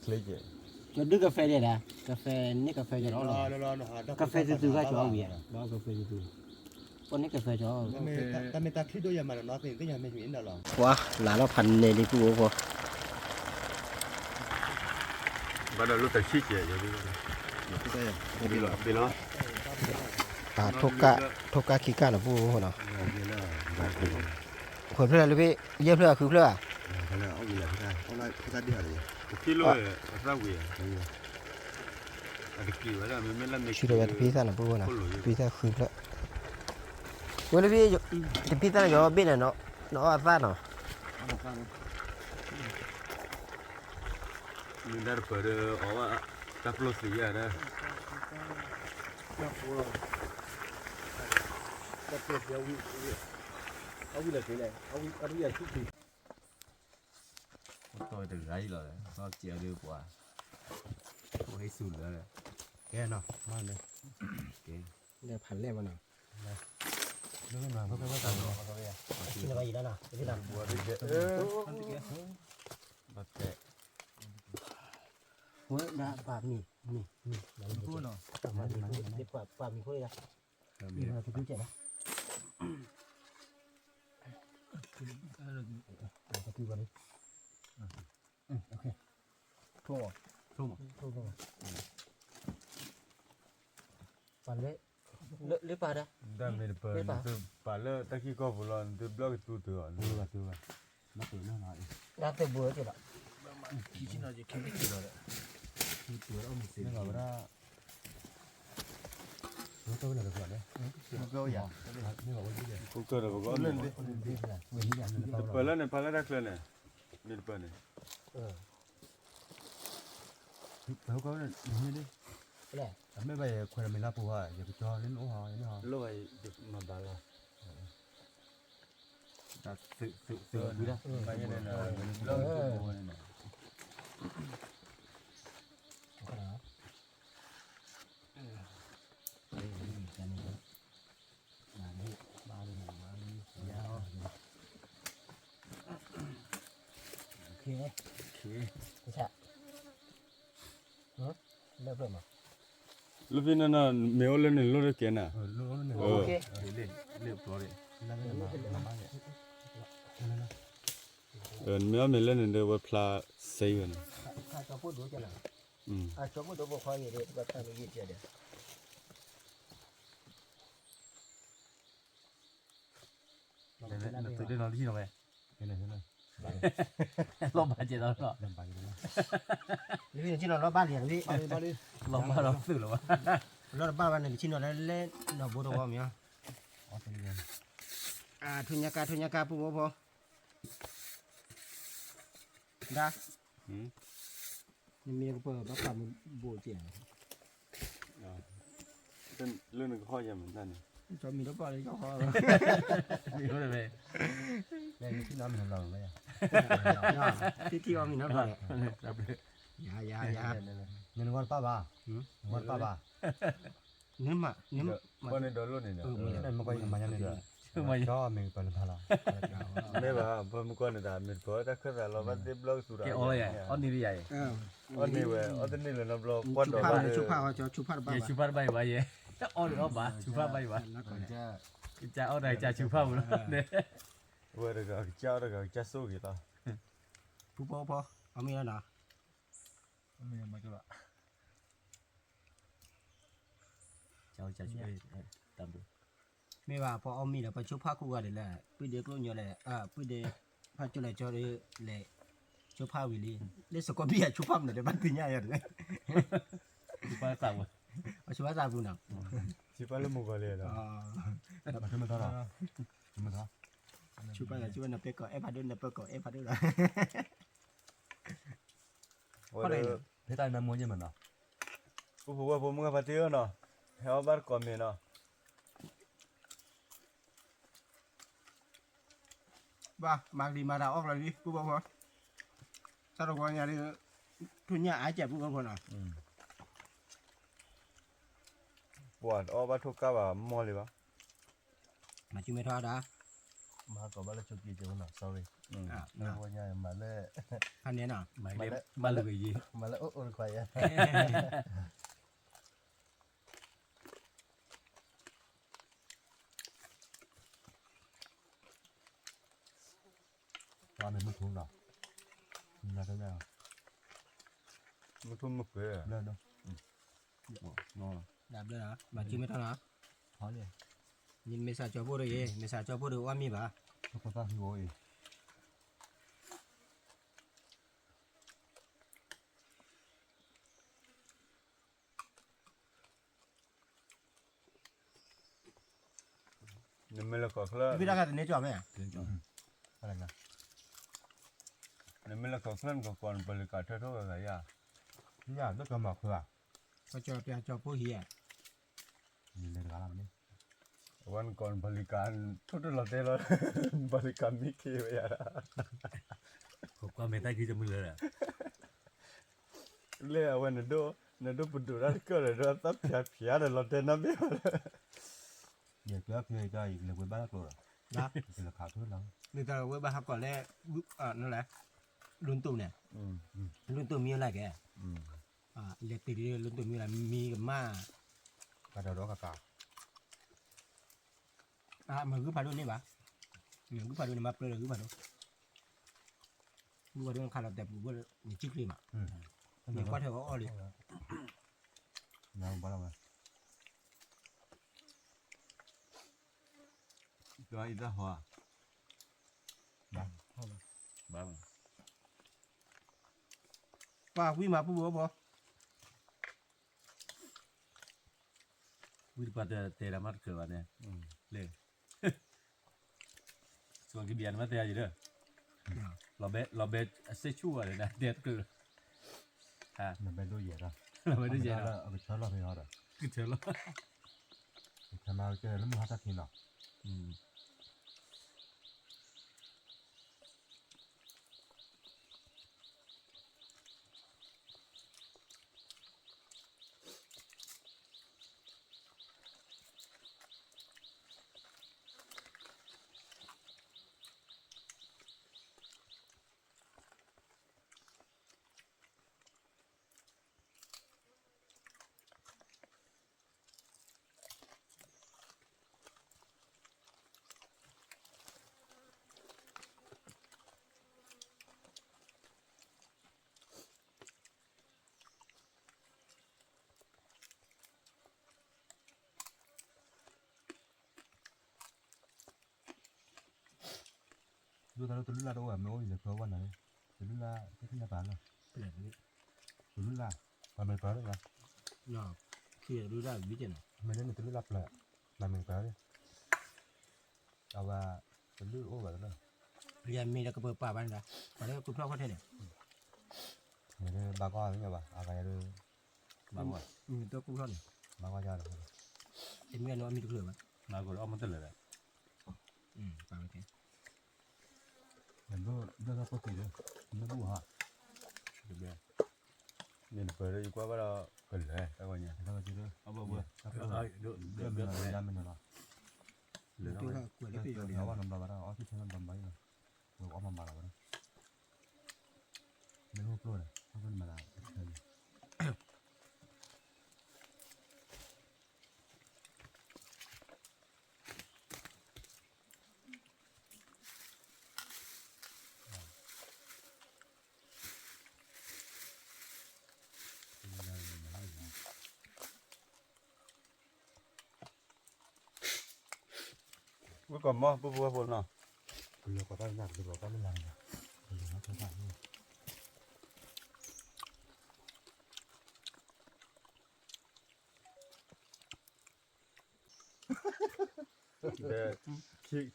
ထွဲန့ၣ်, ကဖဲဒ်, ကဖဲန့ၢ်ကဖဲကီ, ကဖဲသုသုဂၤကီဝံၤ, ကဖဲသုသု, ပန့ၢ်ကဖဲကီ, တၢ်မ့ၢ်တၢ်ချံဒိၣ်ယၤမးဒီးနီၢ်သ့ၣ်ညါမ့ၢ်လီၤ, ပှၤလၢလီၤဖးန့ၢ်ဒံးပူၤအိၣ်ဖီ, ဘၣ်ဒီးလၢတဆံကဲး, ပှၤထိၣ်ကၢ်ခံကၢ်န့ၣ်ပူၤအိၣ်ဖီနီၤ, ခွဲးဖျၢၣ်လၢဖဲ, ယဲၢ်ဖျၢၣ်ဃုဖျၢၣ်ဧါ, ဆံးထီၣ်ဝဲတဖံသၣ်န့ၣ်ပူၤနီၤ, တဖံသၣ်ဃုဖျၢၣ်, ဝဲလၢဖဲ, တဖံသၣ်န့ၣ်ယဘ့ၣ်န့ၣ်, နအီၣ်အသၣ်နီၤ, မ့ၢ်ဒၣ်တပၢၤဒီးအီၣ်ဘၣ်, တၢ်ပျိၢ်သံယၤဒၣ်, တၢ်ပျိၢ်သံအဝံၣ်, အဝံၣ်လၢက့ၤလဲၣ်, အဝံၣ်အဝံၣ်အဆူၣ်ခံ အိၣ်တဂၤအံၤလီၤ, ဟဲစဲးအီၤဒီးပှၤ, အိၣ်ဟဲဆူၣ်လၢ, ကဲနီၤ, မၤန့ၣ်, ကဲ, ဖးလဲၢ်မးနီၤ, ဘၣ်တဲ, ဝဲဒၣ်ပာ်မံ, မံ, မံ, ပာ်မံဖိလၢ, ပာ်မံဖိလၢ, ကတုၤကဲးလီၤ, ကတုၤဘၣ်လံ, အ ပာ်လၢ လၢပာ်ဒၣ် တၢ်မ့ၢ်တပၢၢ် နသုပာ်လၢတၢ်ခံကီၢ်ပူၤလီၤ နသုဘျီၣ်ကသူတၢ်အီၤ တၢ်သုးဘိက့ၤလီၤ ကိးကၢၢ်ဒီးပဂီၢ် တပၢၢ်လၢန့ၣ် ဖးလၢတၢ်ချၢန့ၣ် မ့ၢ်တပၢၢ်န့ၣ် ပဟဲကီၢ်န့ၣ် အမ့ၢ်ဘၣ်ယခွဲးဒီးမ့ၢ်လါပူၤဟါ ယကကၠီလၢနအိၣ်ဟါ ယမ့ၢ်ဟါ လၢဘၣ်ယမၤဘၣ်လီၤ သုသုသုဝဲဒၣ် လၢဖဲန့ၣ်နီၤ မ့ၢ်အိၣ်လၢန့ၣ်လိၣ်တကဲနၤ မ့ၢ်အီၣ်မ့ၢ်လၢန့ၣ်ဒီး ဝဲဖျါစ့ဝဲန့ၣ် နသုးဒ်နီၤတဟံၣ်နီၤဝဲ လီၤဘၣ်ကဲလီၤ လီၤဘၣ်လီၤသုးလီၤဘၣ် လီၤတဘၣ်ဘၣ်န့ၣ် ပဆ့ၣ်နီၤလၢလဲၣ်နီၤဘိတဝီမ့ၢ် ထူညါကါထူညါကါပူဖိဖိ ဒါ နမ့ၢ်ကပၢၢ်ဘၣ်ပာ်မူဘိကဲ လၢနကဟီၣ်ယၤမတၤန့ၣ် ကၠီမံၤဒီးပာ်လၢကၠီဟီၣ် မံၤဟိၣ်လၢၤဝဲ မ့ၢ်ထံၣ်နီၤမံၤနီၤလီၤဝဲ ထံၣ်ထံၣ်အီၤမံၤနီၤလီၤ ယၤယၤယၤ နနဂီၢ်တပာ်ဘၣ် နဂီၢ်တပာ်ဘၣ် နမၤ နမၤ ပှၤန့ၣ်ဒီးလိၣ်န့ၣ်ဒီး မ့ၢ်ကမၤညါန့ၣ်ဒီး ကၠီမ့ၢ်ပၢၢ်လၢဖးလီၤ မ့ၢ်ဘၣ် ပှၤမုၢ်ကီၢ်န့ၣ်တၢ် မ့ၢ်တပၢၢ်တၢ်ခၢၣ်သးလီၤ ဘၣ်သ့ၣ်ဘျီကသူဒီး ကဲအီၣ်လၢယၤ အီၣ်န့ၢ်လၢယၤအံၤ အီၣ်န့ၢ်ဝဲ အီၣ်တန့ၢ်လၢၤနီတဘျီ ကွၢ်ဒီးဘၣ် ဆူဖၣ်ဘၣ်ယၤဘၣ်ယဲ အီၣ်ဒီးအီၣ်ဘၣ် ဆူဖၣ်ဘၣ်ယၤဘၣ် ကစၢ်အီၣ်တၢ်ကစၢ်ဆူဖၣ်ပူၤလီၤ ဝဲတဂၤကစၢ်အီၣ်တဂၤကစၢ်ဆိၣ်ဂ့ၤလီၤ ဖုဖီဖီ အီၣ်မ့ၢ်လီၤနီၤ မ့ၢ်ဘၣ် ပှၤအီၣ်မ့ၢ်ဒီး ပှၤဆိဖၣ်ကိးဂၤဒဲးလၢ ပုၢ်ဒ့ကျိၣ်ညီလဲၣ် ပုၢ်ဒ့ ဖးကၠိလဲၣ်ကၠီဒီး လဲၤ ဆိဖၣ်ဝံၤလံ လၢစကိးဘံၣ်အဆိဖၣ်မနုၤဒီး ဘၣ်သ့ၣ်ညါယၤတဂၤ အဆိဖၣ်သးပူၤနီၤ ဆိဖၣ်လၢမုၢ်ဂီၤလံဒီး ဆိဖၣ်ယၤ ဆိဖၣ်နပၢၢ်ကီး အဲၣ်ဖးဒိၣ် နပၢၢ်ကီး အဲၣ်ဖးဒိၣ်လီၤ ဖဲတၢ်နမူယဲၢ်မးနီၤ ပုၢ်ဖိဝဲၢ်ဖိမုၢ်ဂၢ်ဖါတံၢ်ဧၢနီၤ ဟဲအီၣ်ဘၣ်တကိးမ့ၤနီၤ ဘၣ် မၤကလံၤမၤတၢ်အီၣ်ကျီလံ ပုၢ်ဖိဖိ တၢ်တဝီညါဒ် ထူညါအါကဲပုၢ်ဖိဖိနီၤ ပှၤတအီၣ်ဘၣ်ထိၣ်ကၢ်ဘၣ်မီၢ်လံဘၣ် မၤစုမဲထီၣ်ဒၣ် မၤကိးဘၣ်လၢဆိက့ၤကၠိနီၤ sorry တၢ်တဝီညါမၤလၢ ဖးန့ၣ်နီၤ မၤလၢအိၣ်အိၣ်တခွါယဲ ပှၤမ့ၢ်မုၢ်ထူနီၤ မုၢ်ထူမုၢ်ကွဲး ဘျၢနီၤ ဒၣ်ဘျၢနီၤ မၤစုမဲထီၣ်နီၤ နမ့ၢ်စးကၠီဖိတဂ့ၤ မ့ၢ်စးကၠီဖိတဂ့ၤ အီၣ်မ့ၤဘၣ် တၢ်ဖိသၣ်ဟံၣ်ဝဲအံၤ နမ့ၢ်လဲၤခီၣ်ချၢ နမ့ၢ်လဲၤခီၣ်ချၢနကကိးနပၢၤလံၤကးထၢထီၣ်ဂၤဂၤယါ ယါ တၢ်ကမၤခွဲးဘၣ် ကၠီပျၢ်ကၠီဖိဟံၣ်ဧါ နလဲၤတဂၤလီၤမ့ၢ် အဝဲနကိးနပၢၤလံၤကး ထိၣ်တလီၤတဲာ်လီၤ နပၢၤလံၤကးမ့ၢ်က့ၤဝဲယါ ကွၢ်မဲာ်တၢ်ခံကမုၢ်လၢ လၢအဝဲနဒိၣ် နဒိၣ်ပဒိၣ်တၢ်တကၢၢ်လၢၤဒီး သးဖျါဖျါဒီးလီၤတဲာ်နီတဘ့ၣ်ဘၣ်လၢ ယကျၢၤဖျါယကျၢၤ ယကလဲၤဝဲဘၣ်လၢကျိၤဒီး ယကလဲၤခးထိၣ်လီၤ နတၢ်ဝဲဘၣ်ဟးကီးလဲၣ် နလဲၣ် လူတူၢ်န့ၣ် လူတူၢ်မံၤလၢကဲ လဲၤတ့ၢ်လၢလူတူၢ်မံၤလၢမံၤကမၣ် ကဒီးဒီးကကး မ့ၢ်ဂုၢ်ဖးဒိၣ်န့ၣ်ဘၣ် မ့ၢ်ဂုၢ်ဖးဒိၣ်န့ၣ် မၤပျၢၤဒီးဂုၢ်ဖးဒိၣ် ဂုၢ်ဖးဒိၣ်န့ၣ်ခးလီၤတဲာ်ပူၤ နစုကြ့မး ယကွၢ်ထဲအီၣ်လံ, ဘၣ်လီၤဝဲ, ပှၤဝံၣ်မးပူၤဘၣ်, ဝံၣ်တပှၢ်တဲတဲဒၣ်မးတကြၢးဘၣ်န့ၣ်, လၢ စီၤကဘံယၤန့ၣ်မ့ၢ်တဲယၤဒီး, လီၤဘဲအစ့ဆူၣ်ဝဲဒီး တဲတကြၢး, လီၤဘဲဒိၣ်ယဲၢ်, လီၤဘဲဒိၣ်ယဲၢ်ဒီး, ကဆၢလီၤဖဲဟီဒီး, ကဆၢလီၤ, ကဆၢမၤကဲလၢမုၢ်ဟါတၢ်ခံနီၤ. ဒိၣ်တၢ်လၢတလုၢ်လၢ်တအိၣ်ဘၣ် မ့ၢ်အိၣ်ယလဲၤဖၢဝဲနၤလၢ, တလုၢ်လၢ်တသ့ၣ်ညါပာ်လီၤ, တလုၢ်လၢ်, ပှၤမ့ၢ်ပၢလၢ, ခံတလုၢ်လၢ်ဘံကဲနီၤ, မ့ၢ်လၢနတလုၢ်လၢ်ပျၢၤ, ပှၤမ့ၢ်ပၢလၢ, အဝဲ, တလုၢ်အိၣ်ဘၣ်တလၢ, ယမ့ၢ်လၢကပၢပာ်ဘၣ်န့ၣ်, ပှၤလၢကူၣ်ဖျီၣ်ခီၣ်ထံးန့ၣ်, မ့ၢ်လၢဘၣ်ကွၢ်သ့ၣ်ညါဘၣ် အဂၤယၤလၢ ဘၣ်ကွၢ်, တကူၣ်ထီၣ်န့ၣ်, ဘၣ်ကွၢ်ယၤလီၤ, တမ့ၢ်အနီၢ်အမံၤတချုးဘၣ်, ဘၣ်ကွၢ်အီၣ်မ့ၢ်တလၢာ်ဘၣ်, ပာ်ဝဲကဲ, ဒိၣ်ထီၣ်ဖိသံးလၢ, နဘူၣ်ဟီ, တဘဲ, န့ၣ်တပၢၢ်လၢယကွၢ်ဘၣ်ဒီးကလၢာ်တၢ်ဂီၤညါ, ဒိၣ်ထီၣ်ကွဲးလၢပယီၤလီၤ, လၢအီၣ်ထံဆၢဘျီဘျီအံၤလီၤ, ဝဲအီၣ်မၤမၤလီၤဝဲဒၣ်, မ့ၢ်အိၣ်ကျိၣ်န့ၣ် အီၣ်ကျိၣ်န့ၣ်မၤလၢအဆၢလံ ဝ့ၢ်ကီၢ်မီၢ် ပူဖိဝဲဖိနီၤ, ပလၢၤကီးတၢ်နၢ် ပလၢၤကီးတၢ်မ့ၢ်လၢ်န့ၣ်, ပလၢၤကီးတၢ်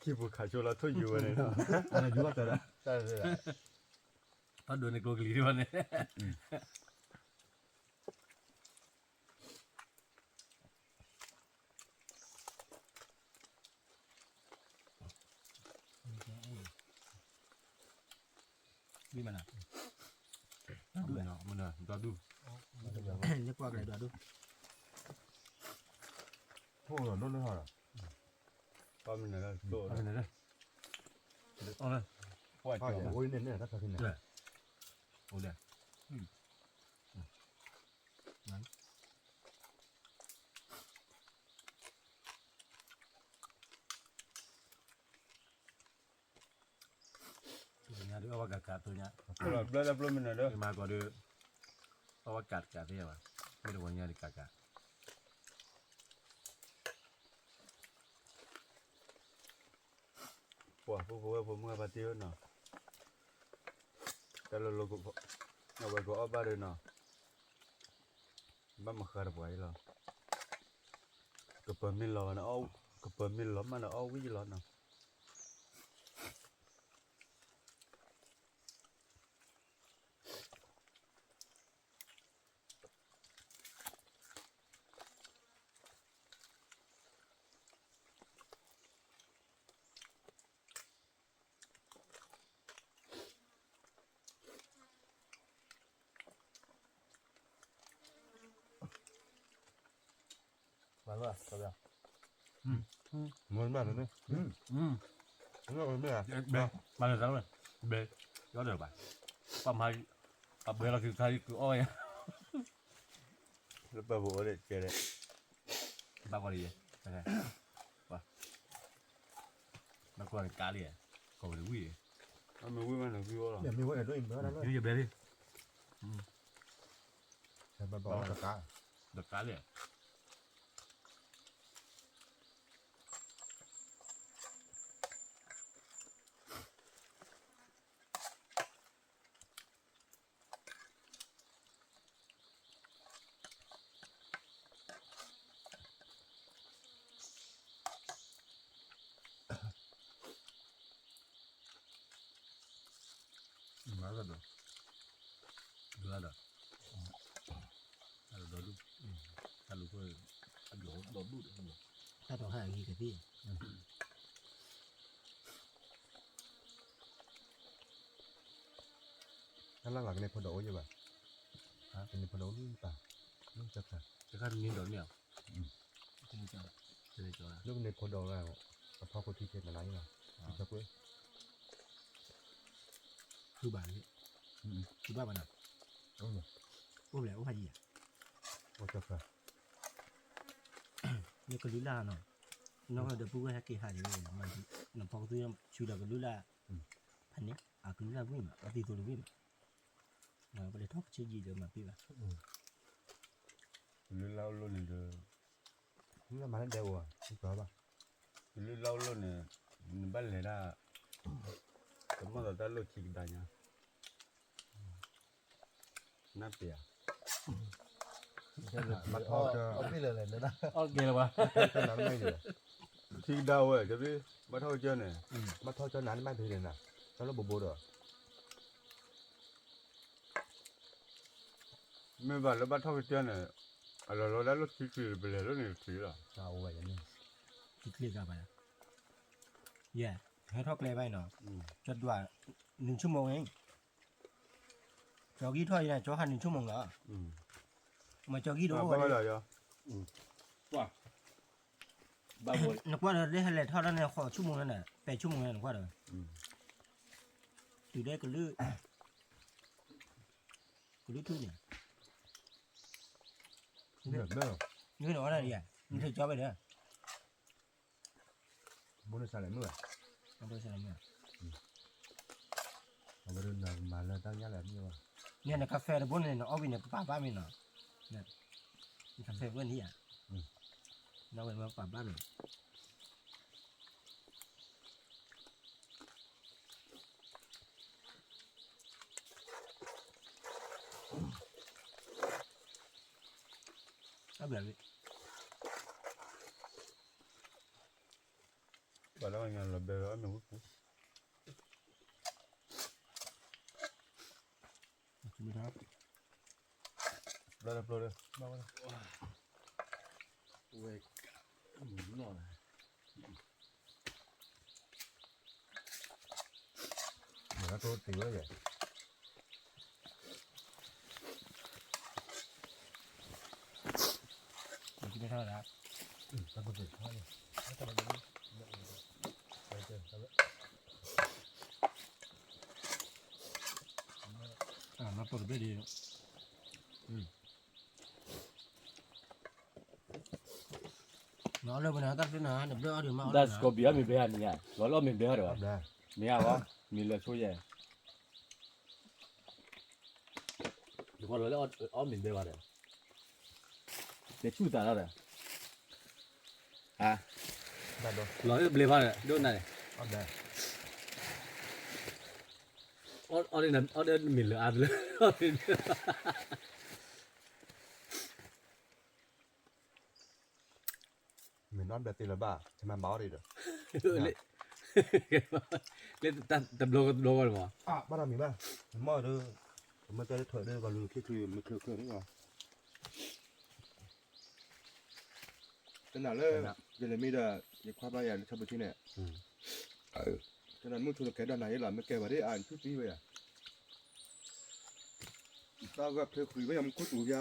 ခံပူၤခးဆိလီၤထိၣ်ယူၤဝဲန့ၣ်, ယူၤဘၣ်တၢ်ဒီး, တၢ်ဒိးန့ၣ်ကျိကလံၤဒံးဘၣ်န့ၣ်, ဝံၤမနုၤ, ဒူၣ်နီၤ, မနုၤ, ဒွးဒူၣ်, ယကွၢ်ကလဲၤဒွးဒူၣ်, ထိၣ်လီၤဒိၣ်လၢဟီဒီး, ပှၤမနုၤလၢ, ပှၤမနုၤလၢ, အီၣ်လၢ, ပှၤကၠီၤ, အိၣ်န့ၣ်န့ၣ်, အိၣ်လၢ, ညါဒုးအီၣ်ဘၣ်ကးကးသိညါ, ဘျၢလၢဘျၢမနုၤဒီး, မၤကီးဒုး, အီၣ်ဘၣ်ကးတကးသ့ၣ်ဘၣ်, မ့ၢ်တဝီညါဒုးကးကး, ပှၤဖိဖိဝဲဖိမုၣ်ဘၣ်တ့ၢ်နီၤ, တၢ်လီၤလီၤ, အဝဲကအီၣ်ဘၣ်ဒီးနီၤ, ဘၣ်မၤဃါတပှၤအံၤလီၤ, ကပၢၤမ့ၢ်လီၤ, ကပၢၤမ့ၢ်လီၤမးဒီးအီၣ်ဝံၣ်လီၤနီၤ. မၤလၢ, မၤလၢ, မၤလၢ, ဘဲ, ဘဲ, ဘဲ, ပှၤမၤ, အဘဲလီၤက့ၤခါအံၤကအီၣ်ဝဲ, လၢပှၤဖိအိၣ်ဒီးကဲဒီး, ဘၣ်ကွၢ်လံ, ဘၣ်ကွၢ်လံကါလံ, ကီၢ်ဝဲတဝံၣ်, မ့ၢ်ဝံၣ်မးန့ၣ်ဝံၣ်အီၣ်လီၤ, မ့ၢ်ဝံၣ်န့ၣ်ဒိၣ်အံၤဘဲဒၣ်လီၤ, ယဘဲလံ, ဘၣ်ဘၣ်အီၣ်တကါ, တကါလဲၣ်. မၤလၢဒီး, လၢဒီး, တၢ်လီၤဒီဒူၣ်, တၢ်လီၤဒီဒူၣ်ဒီး, တၢ်တီၤဟဲအဂ့ၤကသ့ၣ်, တၢ်လၢ်လၢ်ကန့ၢ်ဖိဒီးအိၣ်ယဘၣ်, ကန့ၢ်ဖိဒီးအိၣ်လၢပၢ်, လၢကၢ်ခါ, တခါတနံၤဒီးန့ၣ်ဧါ, လၢကန့ၢ်ဖိဒီးလၢ, အဖီခိၣ်ထံဆဲးနနၤယလီၤ, ထံဆဲးကွ့ၢ် ထုဘၣ်, ထုဘၣ်ဘၣ်နၤ, အိၣ်ဖျဲၣ်အိၣ်ဖးယံၤဧါ, အိၣ်ကၢ်ခါ, လၢကလုာ်လၢ်နီၤ, နီၢ်ဒီပုၢ်ဝဲၢ်ဟဲက့ၤဟးဒံး, နဖီကသုဆူဒီးကလုာ်လၢ်, ဖဲန့ၣ် အကလုာ်လၢ်ဝ့ၢ်မး အသံသိလၢဝ့ၢ်မး, ပလဲၤထီၣ်ကဆ့ယံၤဒီးမၤပ့ၢ်ဘၣ်, ကလုာ်လၢ်အိၣ်လီၤန့ၣ်ဒီး, မၤလၢဒဲးအိၣ်, ဘၣ်, ကလုာ်လၢ်အိၣ်လီၤန့ၣ်, နဘၣ်လဲၤဒၣ်, တမီၢ်သးတၢ်လိၣ်ခံကဒါညါ နၢ်ပၢၢ်ဧါ, ဘၣ်ထီၣ်ကၢ, အီၣ်က့ၤလၢၤလဲၣ်, အီၣ်က့ၤလၢၤဘၣ်, ထံကဒါဝဲ, ဘၣ်ထီၣ်ကၢန့ၣ်, ဘၣ်ထီၣ်ကၢနၤနမၤဖဲန့ၣ်နၤ, တၢ်လၢဘိဘိဒီး, မ့ၢ်ဘၣ်လၢဘၣ်ထီၣ်ကၢန့ၣ်, အလီၤလီၤဒၣ်လၢခံချံပလဲၤလၢန့ၣ်ချံလီၤ, ခံချံဂၤဘၣ်, ယဲ, ဟဲထီၣ်ကျဲဘၣ်နီၤ, ကၠီဒွး, နုၤဆိကမိၣ်ဝဲ ကၠီကံၢ်ထီၣ်အံၤန့ၣ် ကၠီဟးနုၤဆိကမိၣ်လီၤ. မ့ၢ်ကၠီကံၢ်တအိၣ်ဘၣ်ဒီး, နကွၢ်ဒီး လၢဟဲလဲၤထီၣ်ဒၣ်န့ၣ် ဃိးဆိကမိၣ်လီၤန့ၣ် ပှဲၤဆိကမိၣ်လီၤ နကွၢ်ဒီး, တုၤလၢကလုၢ်, ကလုၢ်ထူၣ်န့ၣ်, နဟ့ၣ်နအီၣ်ဒၣ်ဒံးဧါ, နထုးကၠီဝဲဒီး ဘိန့ၣ်စးလဲၣ်မုၢ်ဘၣ်, ဘိန့ၣ်စးလဲၣ်မုၢ်, အဝဲဒၣ်နမၤလၢတၢ်ညၣ်လဲၣ်မုၢ်ဘၣ်, န့ၣ်နကဖဲတဘိန့ၣ် နအီၣ်ဝံၤန့ၣ်ပပာ်ဘၣ်မ့ၢ်နီၤ, နကဖဲဝဲန့ၣ်ဧါ, နဝဲမ့ၢ်ပာ်ဘၣ်မ့ၢ် အဘျၢၣ်, ပှၤလၢအညါလီၤဘဲလီၤအမ့ၢ်ဝံၣ်ပူၤ, ပျီတပျီဒီး, ဝဲ, နီၢ်, မ့ၢ်လၢတိၢ်တ့ၢ်ဝဲယဲၢ် မၤပၢၢ်တဘ့ၣ်ဒံး, တၢ်စကီၤဘံၣ်အီၣ်မ့ၢ်ဘဲဧါန့ၣ်, လီၤလီၤမ့ၢ်ဘဲဧါဒီး, မ့ၢ်ဧါဘၣ်, မ့ၢ်လၢဆိယဲၢ် ယကွၢ်လီၤလၢအီၣ်မ့ၢ်ဘဲဘၣ်ဒီး, လဲၤဆူၣ်သးလီၤဒီး, လီၤလၢတဘျဲဘၣ်ဒီး ဒိၣ်နၤန့ၣ်, အီၣ်ဒၣ်မ့ၢ်လၢအါတလၢ, မ့ၢ်နီၢ်ဘျဲသ့လၢၤဘၣ် တမၤဘၣ်အီၣ်ဒံးဒီး, လၢတဘျီကတဘျီဂီၢ်န့ၣ်မး, ဘၣ်ဒီးမ့ၢ်ဘၣ်, မ့ၢ်ဒီး, ပမ့ၢ်တဲလၢထွဲးဒီး ပှၤလူၤချ့ချ့ မ့ၢ်ချ့ချ့န့ၣ်လီၤ, တနၤလၢ, ယလဲၤမ့ၢ်ဒီး, ယခွါဘၣ်ယၤလၢဆီဘုထံန့ၣ်, တနၤမုၢ်ထူလၢကဲဒီးနၤယလီၤ မ့ၢ်ကဲဝဲဒၣ်အါ နထူၣ်သံဝဲယၤ တၢ်ဂၤဖျ့ဃုာ်ဝဲ ယမူခိၣ်တူာ်ယၤ,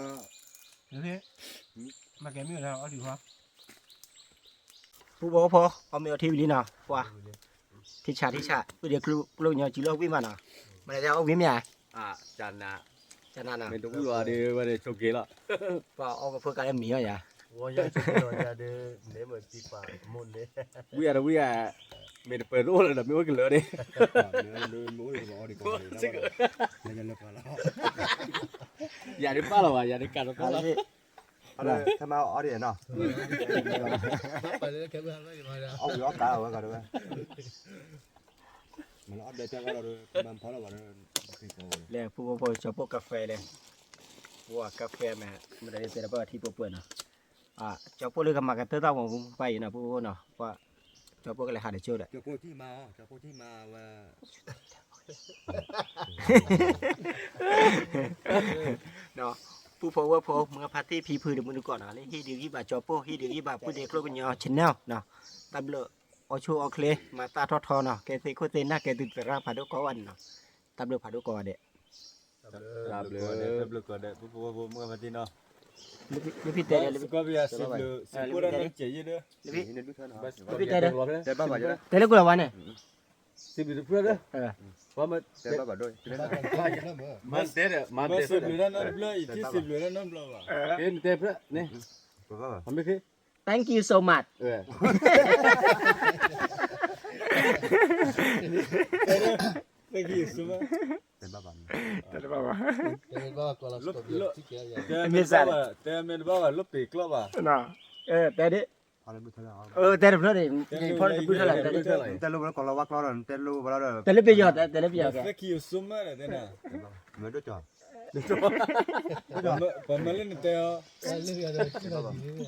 မ့ၢ်ကဲမ့ၢ်ဝဲဒၣ်အီၣ်ဒံးခွါ, ပူဘီဖီ အီၣ်မ့ၢ်အီထံဝံၤလံနီၤ ပှၤ, ထံဆးထံဆး ဝံၤဒီးကျိကျိကညီစုလီၤဝံၤမးနီၤ, မ့ၢ်တဲအီၣ်ဝံၤမ့ၢ်ဧါ, ကနၤ, ကနၤနီၤ မ့ၢ်တဝံၤအီၤဒီး ဝဲဒၣ်ဆိးက့ၤလီၤ, ပှၤအီၣ်ကဖိကါလၢမံၤအီၤယၤ, ဝဲယၤဆိးက့ၤလီၤယၤဒီး မ့ၢ်မ့ၢ်သံပာ်မူန့ၣ်, ဝံၤအတဝံၤဧါ, မ့ၢ်တပၢၤတအိၣ်လၢၤဒီး မ့ၢ်အိၣ်ကလၢာ်န့ၣ်, မ့ၢ်အိၣ်ဒီးပအီဒံးကီးန့ၣ်, ယၤဒ်ပာ်လီၤဘၣ်, ယၤဒ်ကးတကီလီၤ, ခမအီဒံးနီၤ, အီဝံၤအီကးဝဲကီးတဝဲ, မ့ၢ်လၢအီဒၢကီဒီး မၤဖီလီၤဘၣ်ဒီး, လဲၤဖုဖိဖိ ကၠီၤပိၢ်ကါဖဲလဲၣ်, ပှၤကါဖဲမ့ၢ် မ့ၢ်တၢ်လၢတဲတဘၣ်ထံပှဲၤပှဲၤနီၤ, ကၠီၤပိၢ်လၢကမၤကတၢၢ်တၢ်မၤပူၤပှၤအံၤနီၤ ဖုဖိနီၤ, ပှၤ ကၠီၤပိၢ်ကလဲၤဟးတကၠိဒီး ကၠီၤပိၢ်ထံၣ်မၤအီၤ, ကၠီၤပိၢ်ထံၣ်မၤဝဲ ပူဖိဝဲၢ်ဖိ မုၢ်ဖါတံၢ်ဖံဖုတမုၢ်တကိးနီၤ, လၢဟ့ၣ်ဒုးဂံၢ်ဘၣ်ကၠီၤပိၢ် ဟ့ၣ်ဒုးဂံၢ်ဘၣ်ပုၢ်ဒ့ကျိကညီ channel နီၤ, တၢ်ဘျုး အီဆိအီချ့ မၤသၣ်ထီၣ်ထီနီၤ, ကဲသ့ခိၣ်သ့နၢ် ကဲသုးသရၣ်ဖးဒိၣ်ကိးဂၤဒဲးနီၤ, တၢ်ဘျုးဖးဒိၣ်ကိးဂၤဒဲး, တၢ်ဘျုး တၢ်ဘျုးကိးဂၤဒဲး ပူဖိဝဲၢ်ဖိ မုၢ်ဖါတံၢ်နီၤ, လၢဖံတဲဒီး လၢဖံတဲဒီး စံးဘျုးစံးဖှိၣ်တၢ်နီတစဲးယဲၢ်ဒီး, လၢဖံတဲဒီး တဲလၢကိၣ်လၤဝါန့ၣ် စံးဘျုးတဖျၢၣ်ဒီး, တဲဘၣ်ဘၣ်ဒိၣ်, မၤတဲဒီး မၤတဲစံးဘျုးတၢ်နီတဘျီ ယထံၣ်စံးဘျုးတၢ်နီတဘျီဘၣ်, ကဲနတဲဖျၢၣ်န့ၣ်, အမ့ၢ်ခ့ Thank you so much. Thank you so much. တဲတဘၣ်ဘၣ်, တဲမ့ၢ်တဘၣ်ဘၣ် လၢပ့ၤကျီၢ်ဘၣ်, တဲဒ်, တဲတဖျၢၣ်န့ၣ် ဖီတဘုထၢၣ်လီၤ, တဲလၢပယီၤ တဲလၢပယီၤ, မ့ၢ်ဒိၣ်ကီၤ, ပမၤလၢနတဲအီၤ, တဲ